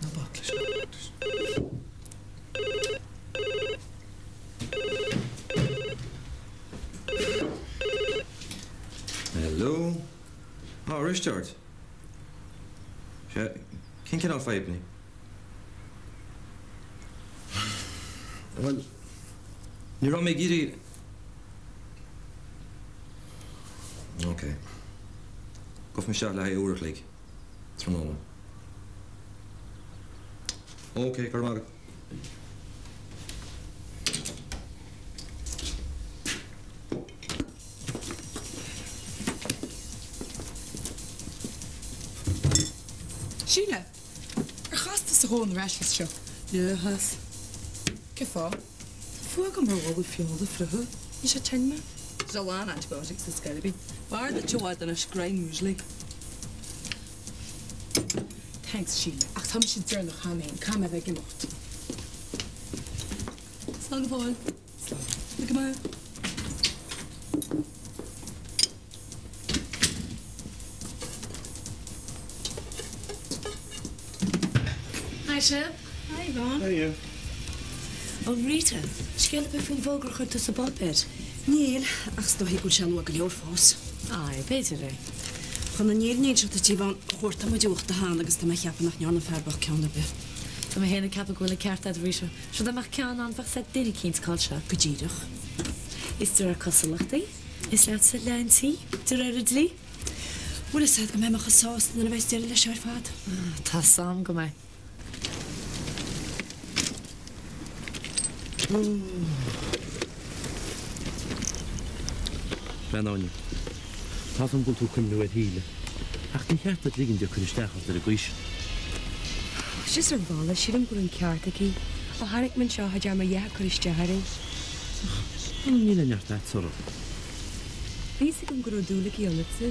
Ná bac leis, ná bac leis. Hello? Ah, Risteard. Sea, cén cineál fadhbanna? Bhuel, ní raibh mé ag iarraidh. Ok. Gabhfaidh mé isteach le haghaidh uair a chloig. Tráthnóna. Ok, go raibh maith agat. Síle, ar chas tusa dhomhan ar ais as seo? Níor chas. Cén fáth? Tá fuath agam ar bholadh feola friochadh. Ní sé tinn mé. Tá a lán antibiotics sa scoil bhí. B'fhearr duit i bhfad anois greim muesli. Thanks Síle, ach tá mise deireanach cheana féin, caithfidh mé a bheith ag imeacht. Slán go fóill. Slán. Go maith. Hi Sib. Hi Yvonne. How are you? Ó Rita, scéal ar bith faoin bhfógra a chuir tú sa bpáipéar? Níl, ach is dóichí go bhfuil sé luath go leor fós. Aye, b'fhéidir é. Chun an fhírinne a inseacht duit, Yvonne, chuartaigh muid uachta cheana agus tá mé a cheapadh nach ndearna an fear bocht ceann ar bith. Tá mé féin ag ceapadh go bhfuil an ceart agat, Rita. Sure dá mbeadh ceann ann bheadh a fhios ag duine eicínt cá bhfuil sé. Go díreach. Is de réir cosúlachtaí, is leatsa leath an tí, de réir an dlí. Bhfuil fhios agat go mbeidh mé chomh sásta nuair a bheas deireadh leis seo ar fad. Tá 's a'm go mbeidh. Bhean Áine, Tá 's a'm go bhfuil tú ag cuimhniú ar Shíle, ach ní cheart duit ligean di cur isteach ort ar an gcaoi sin. Just ar bhealach, sílim go bhfuil an ceart aici. Ó tháinig mé anseo, cha dtearn mé a dhath ag cur isteach uirthi. Ach, níl aon neart agat uirthi. Bhí fhios agam go raibh dúil aici ionatsa.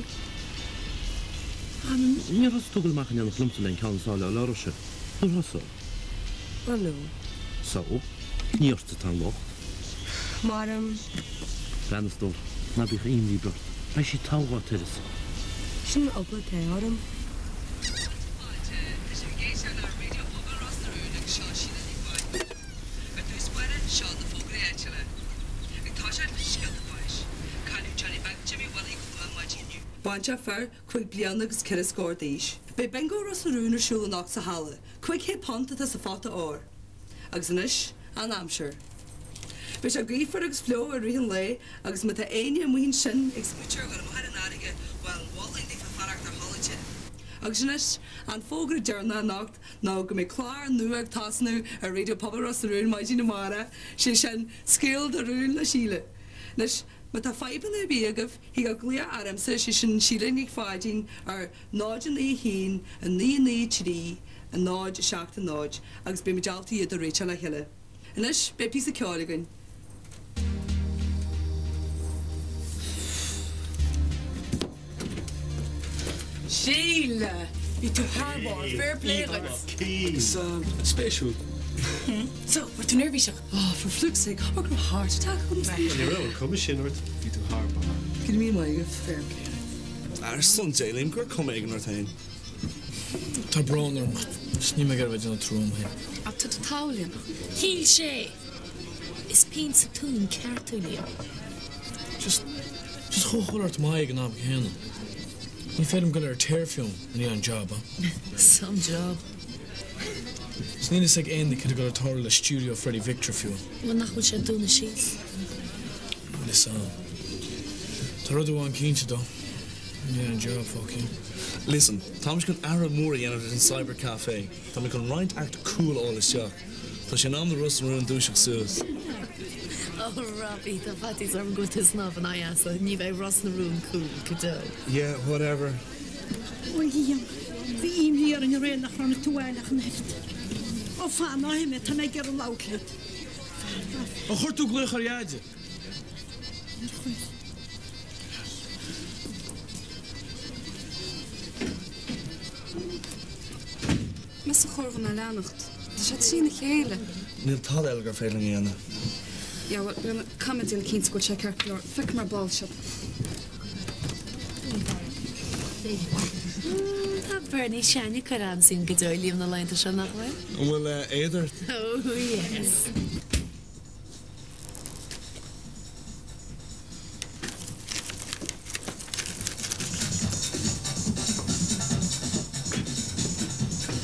Ach níor thosaigh tú ag dul amach in éineacht liomsa le an ceann is fearr a fháil uirthise, ar thosaigh? Bhuel, no. So, ní ortsa atá an locht. Maram. Bhean, a stór, ná bíodh aon ribe ort. Beidh sí togha dá t-uireasa. Sin an eagla atá orm. Fáilte, tá sibh ag éisteacht le Raidió Pobail Ros na Rún agus seo Síle Ní Mhaonaigh. Ar dtús báire, seo na fógraí áitiúla. Ag toiseacht leis na scéalta báis, cailleadh Johnny Beag Jimmy Willie go luath maidin inniu. Baintreach fir, 5 bliana agus 4 scór d'aois. Beidh Bingo Ros na Rún ar siúl anocht sa halla. £500 atá sa phota óir. Agus anois, an aimsir. Beidh sé gaofar agus fliuch i rith an lae agus má tá éinne amuigh ansin ag smaoitiú ar dhul amach ar an fharraige, bhuel, mholfainn daofa fanacht ar shláinte. Agus anois, an fógra deireanach anocht ná go mbeidh clár nua ag tosnú ar Raidió Pobail Ros na Rún maidin amárach, sé sin, Scaoil do Rún le Síle. Anois, má tá fadhbanna ar bith agaibh, thig libh glaoch ormsa, sé sin Síle Nic Pháidín, ar 0 9 1 9 9 3 0 7 0 agus beidh muid ábalta iad a réiteach le chéile. Anois, beidh píosa ceoil againn. Síle! Bhí tú thar barr, fair play dhuit! Agus spéisiúil. So, raibh tú neirbhíseach? Oh, for fluke's sake, go raibh heart attack agam. Ní raibh an cuma sin ort, bhí tú thar barr. Go raibh míle maith agat. Fair play. Ar son Dé, Liam, cuir cuma éigin ort féin. Tá brón orm, ach níl mé ag iarraidh a bheith ag déanamh trua orm féin. Ach tá tú togha, Liam. Shíl sé! Is pionsa túin ceart tú, Liam. Just, just chuaigh chuile ort maith ag an am céanna. Ní féidir liom dul ar tear fiú, ní an job, huh? Some job. Is níl fhios ag éinne céard atá ag tarlú le stiúideo Freddie Victor fiú. Bhuel, nach bhfuil sé dúnadh síos? Níl fhios a'm. Tá rud amháin cinnte though, níl aon job fágtha. Listen, táimid chun athrú mór a dhéanamh leis an Cyber Café. Táimid chun roinnt act cool a fháil isteach. Tá sé in am do Ros na Rún dúiseacht suas. Oh Robbie, tá faitíos orm go bhfuil tú ag snámh in aghaidh easa. Ní bheidh Ros na Rún cool go deo. Yeah, whatever. Ó Liam, bhí imní orainn aréir nach ráinig tú abhaile ach an oiread. Ó fan, ná himigh, tá mé ag iarraidh labhairt leat. Fan, fan. Ar chuir tú glaoch ar Dheaide? Níor chuir. Mise chóir dhom é a leanacht. Tá sé trína chéile. Níl tada eile gur féidir linn a dhéanamh. Yeah, bhuel, beidh mé, caithfidh mé déanamh cinnte go bhfuil sé ceart go leor. Feicfidh mé ar ball sibh. Tá Bernie Sean ag cur an-suim go deo i Liam na laethanta seo, nach bhfuil? An bhfuil éad ort? Oh yes.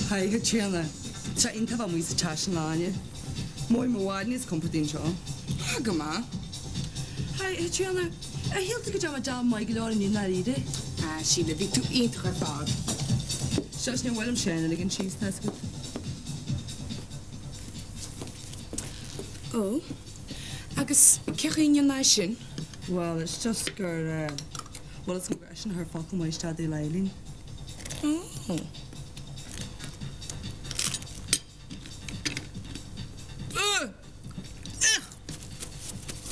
Haigh, a Chaitríona. Tá sé iontach a bheith amuigh sa teas an lá inniu. Mothaím i bhfad níos compordaí anseo. Tá go maith. Haigh, a Chaitríona. Ar shíl tú go dtearn mé jab maith go leor inniu i ndáiríre? Ah, Síle, bhí tú iontach ar fad. Seo, níor mhaith liom Seán a ligean síos, tá 'fhios agat. Ó, agus cén chaoi a ndéanann é sin? Bhuel, it's just gur, eh, bhuel is gur eisean a chuir focal maith isteach i dtaobh Eileen. Ó.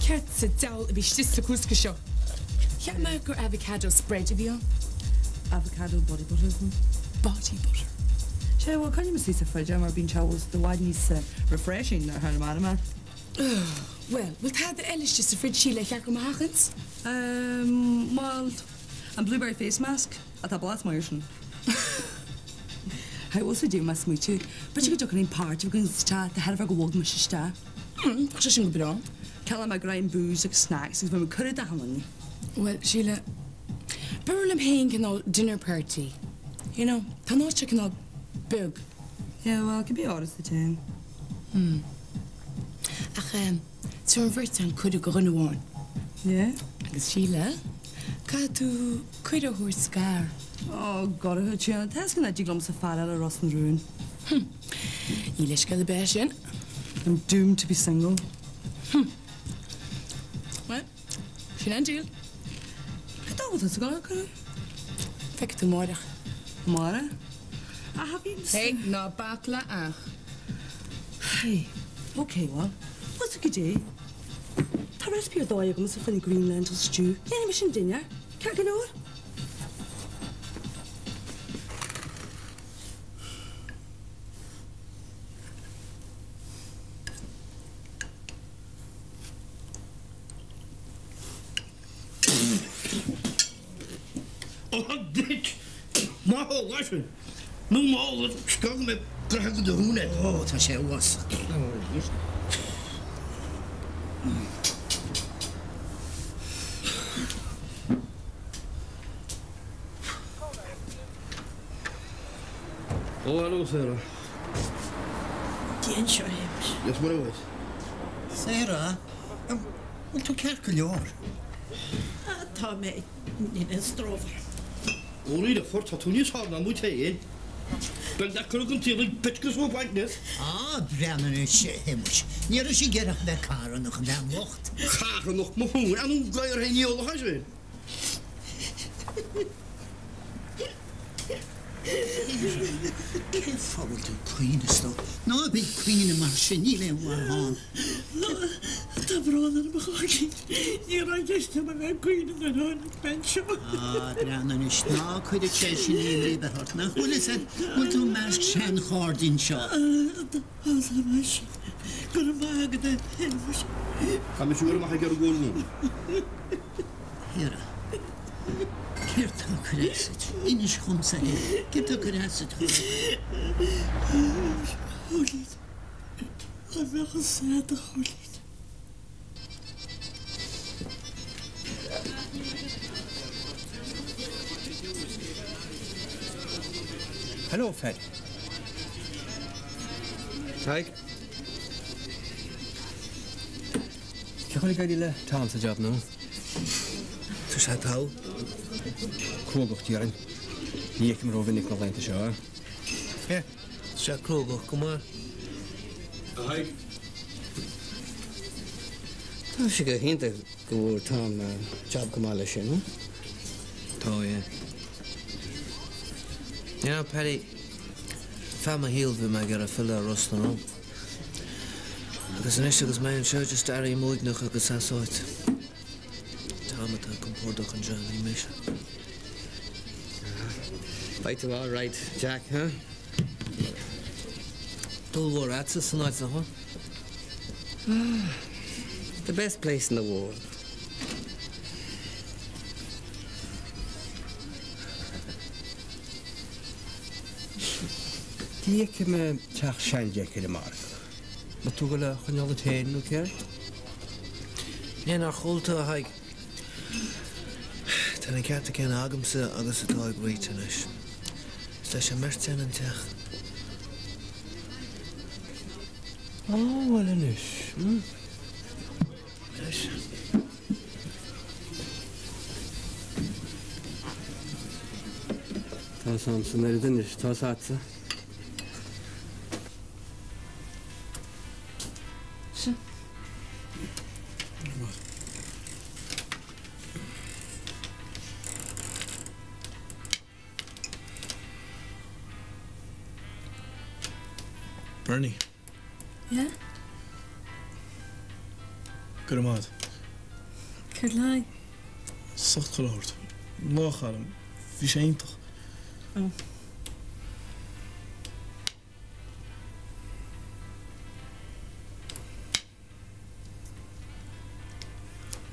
Céard sa diabhal a bhí istigh sa chrúsca seo? Cheap mé gur avocado spread a bhí ann. Avocado body butter isn't it? Body butter. Sea, bhuel, coinním istigh sa fridge é mar bíonn sé bhfuil i bhfad níos refreshing ná thar an am. Bhuel, bhfuil tada eile istigh sa fridge Síle ar cheart dom a sheachaint? Ehm, bhuel, an blueberry face mask, á tá blas maith air sin. Hey, bhfuil sé mé smaoitiú, b'fhéidir go dtiocfadh linn party againn sa teach de thairbhe go bhog mise isteach. Hmm, tá sé sin go breá. Ceannóidh mé greim booze agus snacks agus beidh mé cuireadh d'achan duine. Bhuel, Síle, b'fhearr liom féin cineál dinner party. You know, tá an áit seo cineál beag. Yeah, well, cibé áit is duit féin. Hmm. Ach eh, tabharfaidh an bheirt againn cuireadh do dhuine amháin. Yeah? Agus Síle, caithfidh tú cuireadh a thabhairt do fhear. Oh, God, a Chaitríona, tá 'fhios agat nach dtig liomsa fear a fháil i Ros na Rún. Hm. Ní leithscéal ar bith é sin. I'm doomed to be single. Hm. Bhuel, sin an deal. Cad dó bhfuil tusa ag dul ar cuireadh? Feicfidh tú amárach. Amárach? Ah, bhí. Hey, ná bac le ach. Hey, ok, bhuel, bhfuil 'fhios agat goidé? Tá recipe ar dóigh agamsa fá choinne green lentil stew. Déanfaidh mise an dinnéar. Ceart go leor? Ó duit! Má thógáil sin, nó má fhoghlaim, scagfaidh mé croitheadh go do thún é. Ó, tá sé uafásach. Ó, hello Sarah. Dia anseo, a Shéamais. Yes, what it was. Sarah, an bhfuil tú ceart go leor? Ah, tá mé. Níl aon stró orm. Ó, ní raibh tá tú níos fearr ná muid féin. Beidh deacair ag an tsaol ag bit go swap Agnes. Ah, breathnaigh anois, a Shéamais. Ní raibh sí ag iarraidh bheith carthanach, an bhean bhocht. Carthanach mo thóin, an gadhar féin ní eolach é sin. Cén fáth a bhfuil tú ag caoineadh, a stór? Ná bí ag caoineadh mar sin, níl aon mhaith ann. Tá brón orm, a Chóilín. Ní raibh i gceist agam a bheith ag caoineadh nuair a tháinig mé anseo. Ah, breathnaigh anois, ná cuireadh sé sin imní ar bith ort. Nach bhfuil fhios agat, bhfuil tú i measc seanchairde anseo. Tá, tá mise. Go raibh maith agat, a Shéamais. Tá mise amach ag iarraidh go bhfuil. Sarah, céard tá ag cur as duit? Inis dhomsa é. Céard tá ag cur as duit, chor ar bith? A Chóilín. Dá mbeadh fhios a'd, a Chóilín. Hello, Phaddy. Tadhg. Cén chaoi ag éirí le Tom sa job nua? Tá sé togha. Cruógach, déarfainn. Ní fheicim rómhinic na laethanta seo é. Yeah, tá sé cruógach go maith. A Thaidhg. Tá sé go hiontach go bhfuair Tom job chomh maith leis sin, huh? Tá, yeah. You know, Paddy, feadh mo shaoil bhí mé ag iarraidh filleadh ar Ros na Rún. Agus anois agus mé anseo, just airím uaigneach agus easáite. Tom atá compordach anseo, ní mise. Beidh tú all right, Jack, huh? Dúil mhór a'dsa san áit, nach bhfuil? The best place in the world. Ní fheicim teach Shean-Jeaic ar an margadh. Bhfuil tú ag dul é a choinneáil duit féin nó céard? Ní nár chuala tú, a Thaidhg. Tá na cearta céanna agamsa agus atá ag Rita anois. Is leis an mbeirt againn an teach. Á, bhuel anois, hm. Anois. Tá's a'msa an oiread anois, tá's a'dsa. Seo. Bernie. Yeah? Go raibh maith agat. Céard le haghaidh? As ucht chuile shórt. Lá a chaillim. Bhí sé iontach. Oh.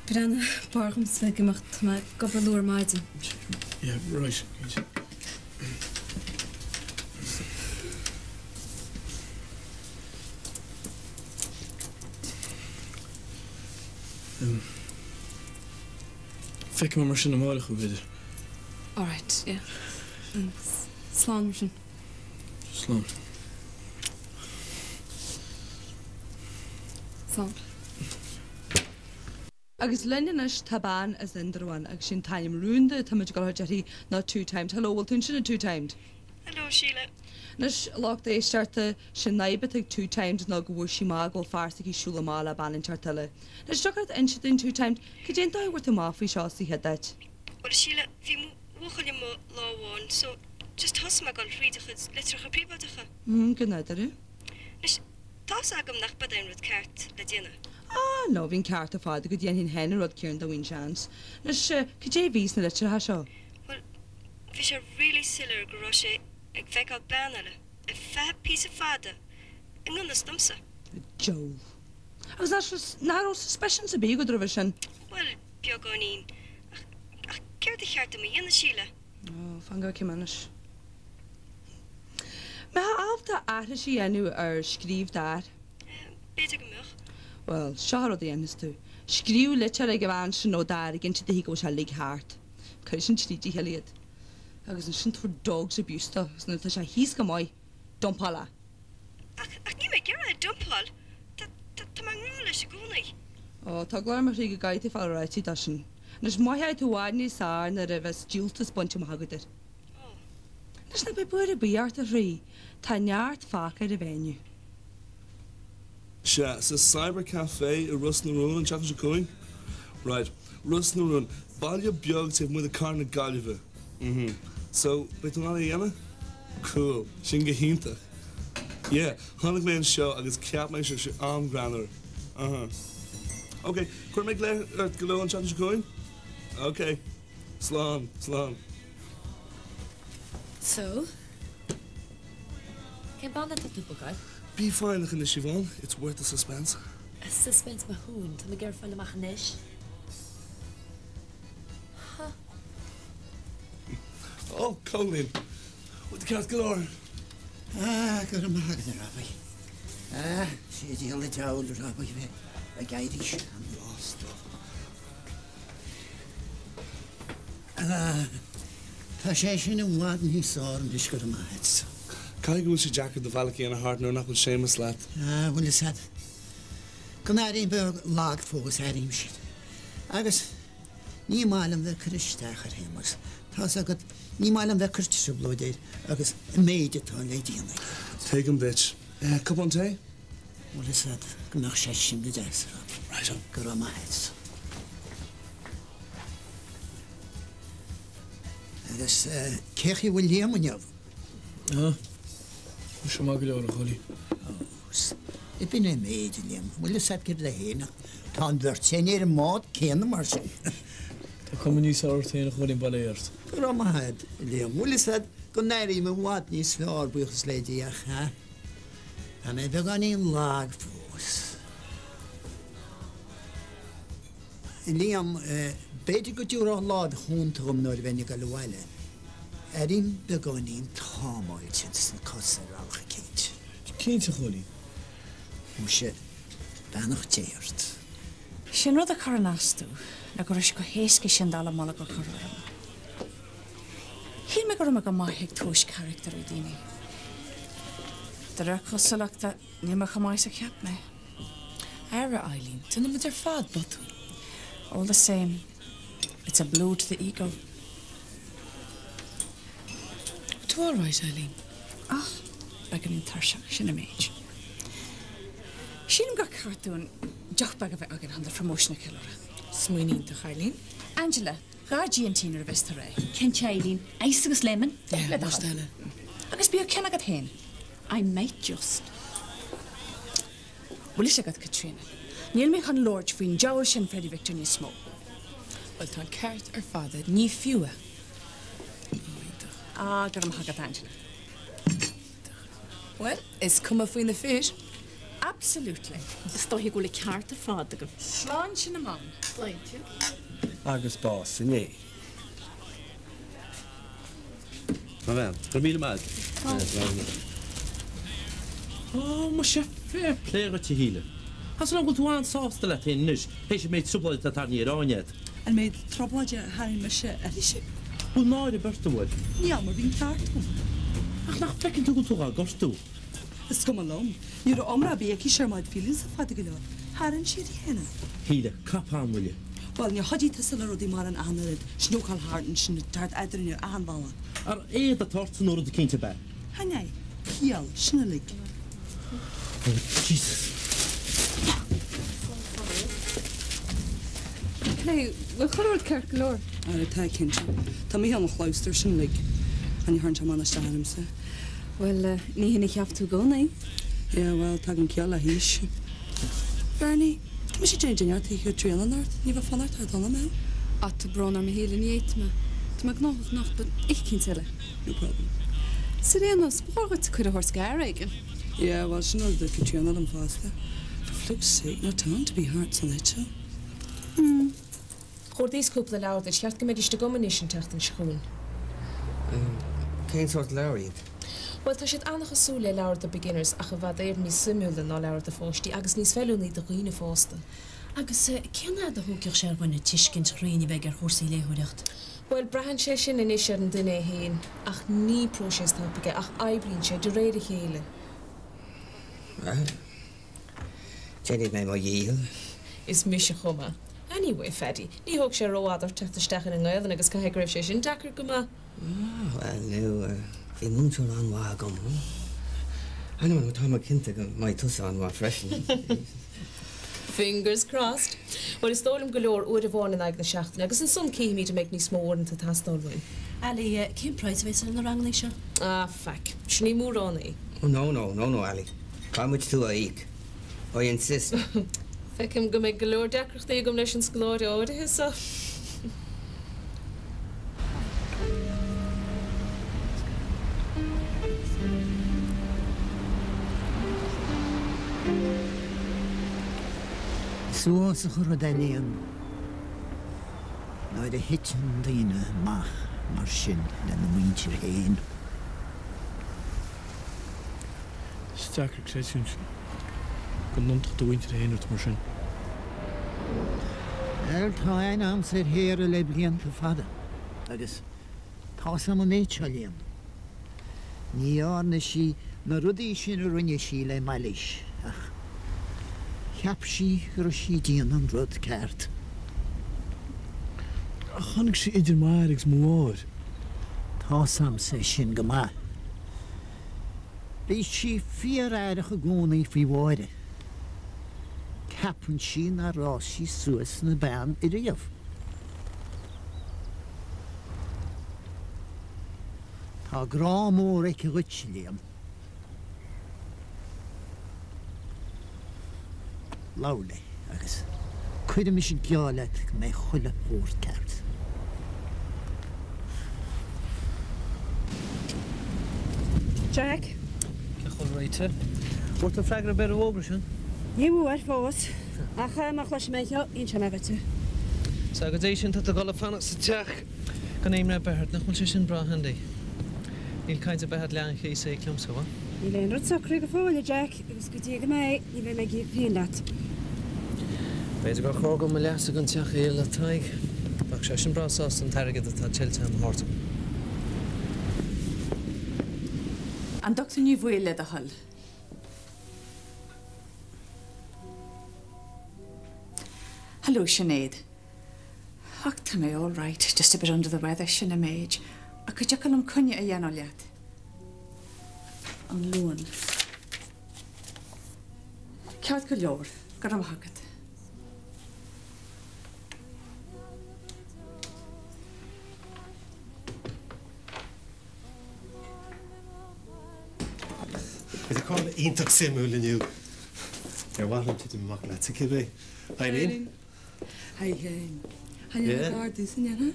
Breathnaigh, b'fhearr dhomsa bheith ag imeacht, tá mé ag obair luath ar maidin. Yeah, right. Feicfidh mé mar sin amárach thú, b'fhéidir. Alright, yeah. Slán mar sin. Slán. Slán. Agus linn anois tá bean as Indreabhán agus sé an t-ainm rúnda atá muid ag dul a thabhairt uirthi ná Two Timed. Hello, bhfuil tú ansin a Two Timed? Hello, Síle. Anois, a lucht éisteachta, sé an fhadhb atá ag Two Timed ná go bhfuair sí amach go bhfuil fear s'aici ag siúl amach le bean inteacht eile. Anois, dtiocfadh leat inse dúinn, Two Timed, cad é an dóigh a bhfuair tú amach faoi seo sa chéad áit? Bhuel, a Shíle, bhí mo bhuachaill amuigh lá amháin so just thosaigh mé ag dul thríd a chuid litreacha príobháideacha. Mm, go nádúrtha. Anois, tá's agam nach b'ead é an rud ceart le déanamh. Ah, no, bhí an ceart ar fad agat, dhéanfainn féin an rud céanna dá bhfaighinn seans. Anois, cad é a bhí sna litreacha seo? Bhuel, bhí sé really soiléir go raibh sé ag feiceáil bean eile ar feadh píosa fada i ngan fhios domsa. Diabhal. Agus nach raibh, nach raibh suspicions ar bith agat roimhe sin? Bhuel, beagáinín. Ach, ach céard a cheart dom a dhéanamh, Síle? Ó, fan go bhfeicfidh mé anois. Mbeifeá ábalta aithris a dhéanamh ar scríobh d'fhear? B'fhéidir go mbeadh. Bhuel, seo an rud a dhéanfas tú. Scríobh litir ag an bhean sin nó d'fhear ag inse daoithi go bhfuil sé ligthe thart. Cuirfidh sin tríd a chéile iad. Agus ansin tabhair dog's abuse dó agus nuair atá sé thíos go maith, dumpáil é. Ach, ach níl mé ag iarraidh é a dumpáil. Tá, tá, tá mé i ngrá leis i gcónaí. Ó, tá eagla ar mo chroí go gcaithfidh tú fáil réitithe dó sin. Anois, mothóidh tú i bhfad níos fearr nuair a bheas díoltas bainte amach agat air. Anois ná beidh buaireamh ar bith ort a chroí, tá neart fágtha ar an mheiniú. Sea, sa Cyber Café i Ros na Rún an tseachtain seo chugainn. Right. Ros na Rún. Baile beag taobh amuigh de Cathair na Gaillimhe. Mhm. So, beidh tú in ann é a dhéanamh? Cool. Sin go hiontach. Yeah, tháinig mé anseo agus cheap mé go raibh sé an-ghreannmhar. Uh-huh. Ok, cuirfidh mé glaoch ort go luath an tseachtain seo chugainn? Ok. Slán, slán. So? Cén banna atá tú ag bogáil? Bí foighneach anois, Siobhán, it's worth the suspense. Suspense mo thóin, tá mé ag iarraidh fáil amach anois. Ha. Ó, Cóilín. Bhfuil tú ceart go leor? Ah, go raibh maith agat, a Robbie. Ah, sé díol an diabhail, a Robbie, bheith ag éirí seanbhásta. Ah, tá sé sin i bhfad níos fearr anois, go raibh maith agat. Caithfidh go bhfuil sé deacair do bhealach a dhéanamh thart nuair nach bhfuil Séamus leat. Ah, bhfuil fhios agat go n-airím beag lag fós, airím sin. Agus ní maith liom bheith ag cur isteach ar Shéamus. Tá's agat, ní maith liom bheith ag cur trioblóid air agus an méid atá le déanamh aige. Tuigim duit. Cupán tae? Bhfuil fhios agat go mbeadh sé sin go deas, a Robbie. Right-o. Go raibh maith agat. Agus cé chaoi bhfuil Liam inniu? Ah, tá sé maith go leor, a Chóilín. Ó, b'in é an méid, a Liam. Bhfuil fhios agat céard é féin ach tá an bheirt againn ar an mbád céanna mar sin. Tá cuma níos fearr ort féin, a Chóilín, bail ó Dhia ort. Go raibh maith agat, a Liam. Bhfuil fhios agat go n-airím i bhfad níos fearr, buíochas le Dia, ach ah, tá mé beagáinín lag fós. Liam, B'fhéidir go dtabharfá láimh chúnta dhom nuair a bheinn ag dul abhaile. Airím beagáinín támáilte ins na cosa ar bhealach eicínt. Cinnte, a Chóilín. Muise, beannacht Dé ort. Sé an rud a chuireann as domh ná go raibh sé chomh héasca sin dallamullóg a chur orm. Shíl mé go raibh mé go maith ag tomhas carachtar ar dhaoine. De réir cosúlachta, níl mé chomh maith is a cheap mé. Ara, Eileen, déanann muid ar fad botúin. All the same, it's a blow to the ego. Tú all right, Eileen? Ach, beagáinín tuirseach, sin an méid. Sílim gur ceart dúinn deoch beag a bheith againn chun do phromóisean a cheiliúradh. Smaoineamh iontach, Eileen. Angela, 2 G&T nuair a bheas tú réidh. Cinnte, Eileen. Ice agus lemon. Yeah, Le do most thoil. eile. Agus bíodh ceann agat féin. I might just. Bhfuil fhios agat, Caitríona, níl mé chun labhairt faoin diabhal sin Freddie Victor níos mó. Bhuel, tá an ceart ar fad agat, ní fiú é. Ah, go raibh maith agat, Angela. Bhuel, is cuma faoi na fir. Absolutely. Is dóiche go bhfuil an ceart ar fad agaibh. Sláinte na mban. Sláinte. Agus bás inné. A bhean, go raibh míle maith agat. Ó, muise, fair play dhuit, a Shíle. Tá súil agam go bhfuil tú an-sásta leat féin anois, théis an méid trioblóide atá tarraingthe ar Áine agat. An méid trioblóide a tharraing mise uirthise. Bhfuil náire ar bith ort, an bhfuil? Níl, mar bhí an ceart agam. Ach nach bhfeiceann tú go bhfuil tú dhá gortú? Is cuma liom. Ní raibh iomrá ar bith aici ar bad feelings ar fad go leor. Tharraing sí uirthi féin é. Shíle, cop on, will you? Bhuel, níor chuidigh tusa le rudaí mar an achan oiread sin ó ghabháil thart ansin ag teacht eadrainn ar achan bhealach. Ar éad atá ortsa nó rud eicínt ab ea? Chan ea. Ciall, sin uilig. Oh, Jesus. Hey, bhfuil chuile rud ceart go leor? Ara, tá, cinnte. Tá Mícheál ina chlabhsúr, sin uilig. Ach ní chuireann sé mórán isteach ormsa. Bhuel, ní hin a cheap tú i gcónaí. Yeah, bhuel, tagann ciall le haois. Bernie, tá mise ag déanamh dinnéar tigh Chaitríona anocht, ní bheadh fonn ort a dhul, an mbeadh? Ah, tá brón orm a Shíle, ní fhéadfaidh mé. Tá mé gnóthach anocht, but oíche eicínt eile. No problem. Ar aon nós, ba chóir dhuit cuireadh a thabhairt d'fhear éigin. Yeah, bhuel, sin rud a dúirt Caitríona liom fosta. For flip's sake, níl time to be thart san eitseal. Hmm. D'ordaíos cúpla leabhar duit, cheart go mbeidís agam anois an tseachtain seo chugainn. Cén sórt leabhar iad? Bhuel, tá siad an-chosúil le leabhair do beginners ach i bhfad Éireann níos suimiúla ná leabhair do pháistí agus níos feiliúnaí do dhaoine fásta. Agus cén fhad a thógfadh sé ar dhuine tuiscint chruinn a bheith aige ar chúrsaí léitheoireacht? Bhuel, braitheann sé sin anois ar an duine é féin ach ní próiseas tapaidh é ach oibríonn sé de réir a chéile. Bhuel, déanfaidh mé mo dhícheall. Is mise chomh maith. Anyway, Phaddy, ní thóg sé rófhada ort teacht isteach ar an nGaelainn agus caithfidh go raibh sé sin deacair go maith. Bhuel, nó, bhí múinteoir an-mhaith agam. I know, nó tá mé cinnte go mbeidh tusa an-mhaith freisin. Fingers crossed. Bhuel, is dóigh liom go leor uair amháin in aghaidh na seachtaine agus ansan cífimid an mbeidh níos mó uaireanta ag teastáil uainn. Ali, cén praghas a bheas ar na ranganna seo? Ah, faic. Sin ní mórán é. Oh, no, no, no, no, Ali. Caithfidh muid tú a íoc. I insist. Feicim go mbeidh go leor deacrachtaí agam leis an scoláire áirithe so. Is uafásach an rud é an léann. Nuair a thiteann daoine amach mar sin lena muintir féin. Is deacair creidiúint go n-iontódh do mhuintir féin ort mar sin. Bhuel, tá aithne a'msa ar Shéara le blianta fada agus tá's a'm an méid seo, Liam. Ní dhearna sí na rudaí sin a rinne sí le mailís, ach cheap sí go raibh sí ag déanamh an rud ceart. Ach tháinig sí idir m'athair agus mo mháthair. Tá's a'msa é sin go maith. Bhí sí fíor-aireach i gcónaí faoi Mháire. Ceapann sí nár fhás sí suas ina bean ariamh. Tá grá mór aici dhuit, Liam. Labhair léi agus cuirfidh mise geall leat go mbeidh chuile shórt ceart. Jack. Cén chaoi a bhfuil réitithe? Bhfuair tú freagra ar bith ar an bhfógra sin? Ní bhfuair fós. Ach má chloisim é seo, inseoidh mé dhuit. Sea, go dtí sin tá tú ag dul a fanacht sa teach gan aon imní ar bith ort. Nach bhfuil sé sin breá handy? Níl caint ar bith a'd leath an chíosa a íoc liomsa, bhfuil? Níl aon rud socraithe go fóill, a Jack, agus go dtí go mbeidh, ní bheidh mé ag íoc puinn leat. B'fhéidir gur chóir dom mo leasa den teach a dhíol le Tadhg. Bheadh seisean breá sásta an t-airgead atá tuillte agam a thabhairt dom. An Dochtúir Ní Bhaoill, le do thoil. Hello, Sinéad. Och, tá mé all right, just a bit under the weather, sin an méid. Ach go dtiocfadh liom coinne a dhéanamh leat. An Luan. Ceart go leor, go raibh maith agat. Beidh comhrá iontach suimiúil inniu. Ar mhaith liom titim amach leatsa cibé. Hi Eileen. Hi Shane. Thaitnigh an gar domhsa an ndéarfá?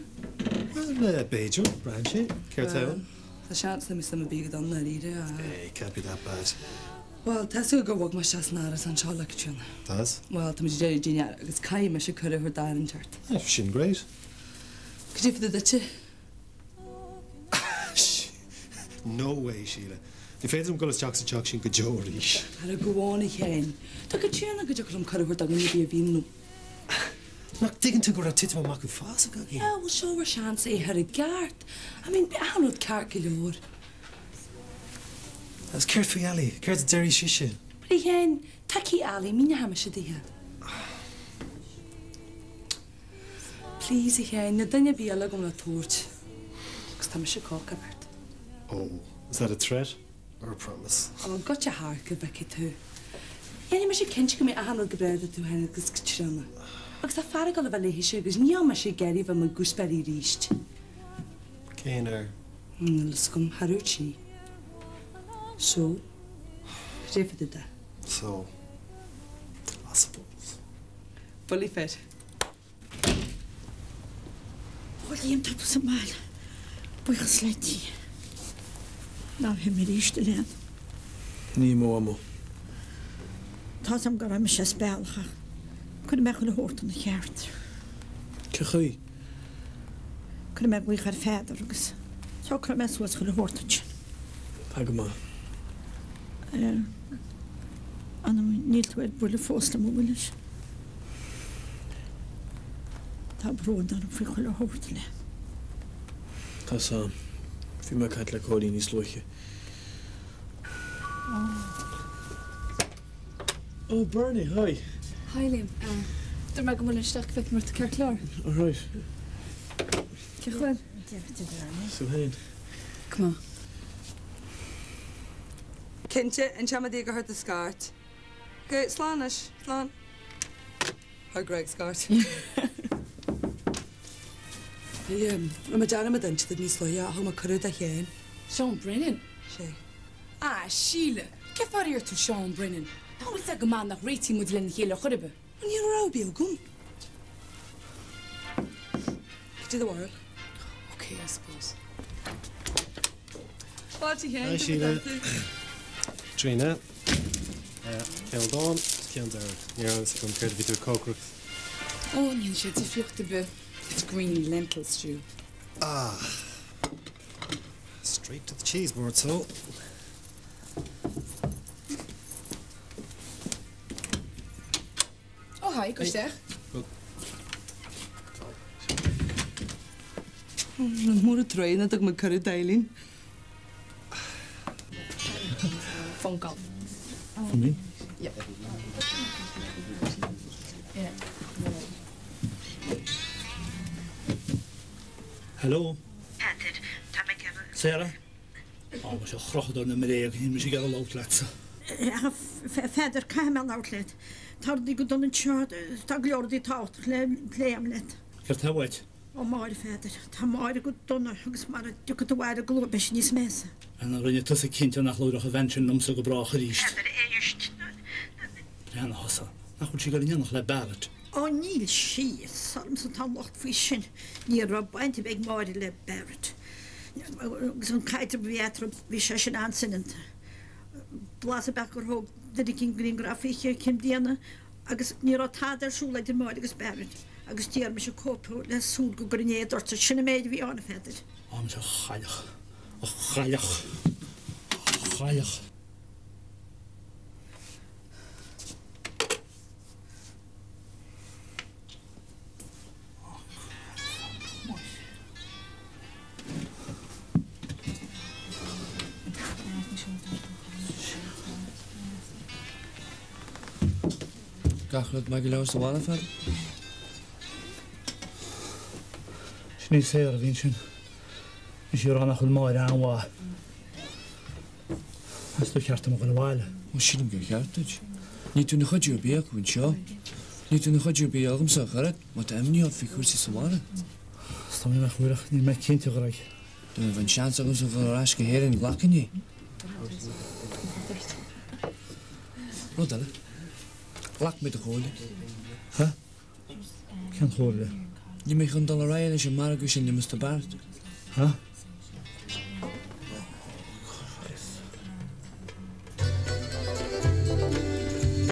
Bhuel, b'fhéidir, braitheann sé. Céard tá ann? Tá seans nach mbeidh suim ar bith agat ann dáiríre. Hey, can't be that bad. Bhuel, tá súil gur bhog mé isteach san árasán seo le Caitríona. Tá. Bhuel, tá muid ag deireadh dinnéir agus caithfidh mise cuireadh a thabhairt d'fhear inteacht. Sin great. Cad é fá dtaobh duitse? No way, Síle. Ní féidir liom dul isteach sa teach sin go deo arís. Ara go on, a Sheáin. Tá Caitríona go dtiocfadh liom cuireadh a thabhairt do dhuine ar bith a mhian leo. Nach dtuigeann tú go raibh titim amach uafásach againn? Yeah, well seo bhur seans é a chur i gceart. I mean, beidh achan rud ceart go leor. Agus céard faoi Ali? Céard a déarfaidh sise? But a Sheáin, tuigfidh Ali, míneoidh mise daoithe. Please, a Sheáin, níl duine ar bith eile agam le tabhairt. Agus tá mise cócaireacht ort. Oh, is that a threat or a promise? Oh, goitse thart go bhfeicfidh tú. Déanfaidh mise cinnte go mbeidh achan rud go breá idir tú féin agus Caitríona. Agus tá fear ag dul a bheith léithise agus níl mise ag iarraidh bheith mar gooseberry arís. Cén fhear? Níl fhios agam, char dhúirt sí. So, cad é fá dtaobh de? So, I suppose. Fully fit. Ó Liam, tá tú sa mbaile. Buíochas le Dia. Ná himigh arís, a Liam. Ní imeoidh mé. Tá's a'm go raibh mise as bealach ach cuirfidh mé chuile shórt ina cheart. Cén chaoi? Cuirfidh mé glaoch ar Pheadar agus socróidh mé suas chuile shórt ansin. Tá go maith. Anam, níl tú ar buile fós liom, an bhfuil leis? Tá brón orm faoi chuile shórt, a Liam. Tá 's a'm. Bhí mé ag caint le Cóilín níos luaithe. Oh Bernie, hi. Hi Liam. Dúirt mé go mbuailfinn isteach go bhfeicfinn an raibh tú ceart go leor. Alright. Cén chaoi a bhfuil? Tú féin? Go maith. Cinnte, inseoidh mé di gur chuir tú scairt. Ok, slán anois, slán. Chuir Greg scairt. Rinne mé dearmad inse duit níos luaithe, thug mé cuireadh do Sheán. Seán Brennan? Sé. Ah, Síle, cén fáth ar iarr tú Seán Brennan? Tá a fhios agat go maith nach réitíonn muid lena chéile ar chor ar bith. Bhuel, ní raibh rogha ar bith agam. Cad é do bharúil? Ok, I suppose. Fáilte a Hi Síle. Tríona. Ceann donn, ceann dearg. Ní raibh a fhios agam céard a bhí tú ag cócaireacht. Ó, ní dhéanann sé difríocht ar bith. It's green lentil stew. Ah. Straight to the cheese board, so. Oh hi, gabh isteach. Mór an truaighe nach dtug muid cuireadh d'Eileen. Phone call. For me? Yeah. Yeah. Hello? Peadar, tá mé ag iarraidh. Sarah? Á, muise, a chrochadóir na mbréag, níl mise ag iarraidh labhairt leatsa. A Pheadair, caithfidh mé labhairt leat. Tá rudaí go dona anseo, tá go leor rudaí tábhachtach le plé agam leat. Céard tá uait? Ó, Máire, a Pheadair, tá Máire go dona agus mara dtiocfaidh tú abhaile go luath beidh sí níos measa. An rinne tusa cinnte nach labhródh an bhean sin liomsa go brách arís? Peadar, éist. Breathnaigh thusa, nach bhfuil sí ag dul in éineacht le Barrett? Ó níl sí, is ormsa atá an locht faoi sin. Ní raibh baint ar bith ag Máire le Barrett. Agus an caidreamh a bhí eatarthu, bhí sé sin an-soineanta. Blas ab ea gur thóg duine éicint grianghraf oíche Chinn Bliana agus ní raibh tada ar siúl idir Máire agus Barrett agus d'iarr mise cóip le súil go gcuirfinn éad ortsa. Sin an méid a bhí ann, a Pheadair. Á, muise, a chailleach, a chailleach, a chailleach. Gach rud maith go leor sa bhaile, a Pheadair? Sin í Sarah a bhí ansin. Bhí sí ag rá nach bhfuil Máire an-mhaith. Meas tú ar cheart dom a dhul abhaile? Ó, sílim gur cheart duit. Níl tú ina chuidiú ar bith acu anseo. Níl tú ina chuidiú ar bith agamsa ach oiread, má tá imní ort faoi chúrsaí sa bhaile. Is dóigh nach bhfuil ach níl mé cinnte, a Ghreg. Dá mbeadh an seans agamsa dhul ar ais go hÉirinn, ghlacfainn é. Rud eile. Ghlac mé do chomhairle. Ha? Cén chomhairle? Níl mé chun dul ar aghaidh leis an margadh sin le Mr. Barrett. Ha?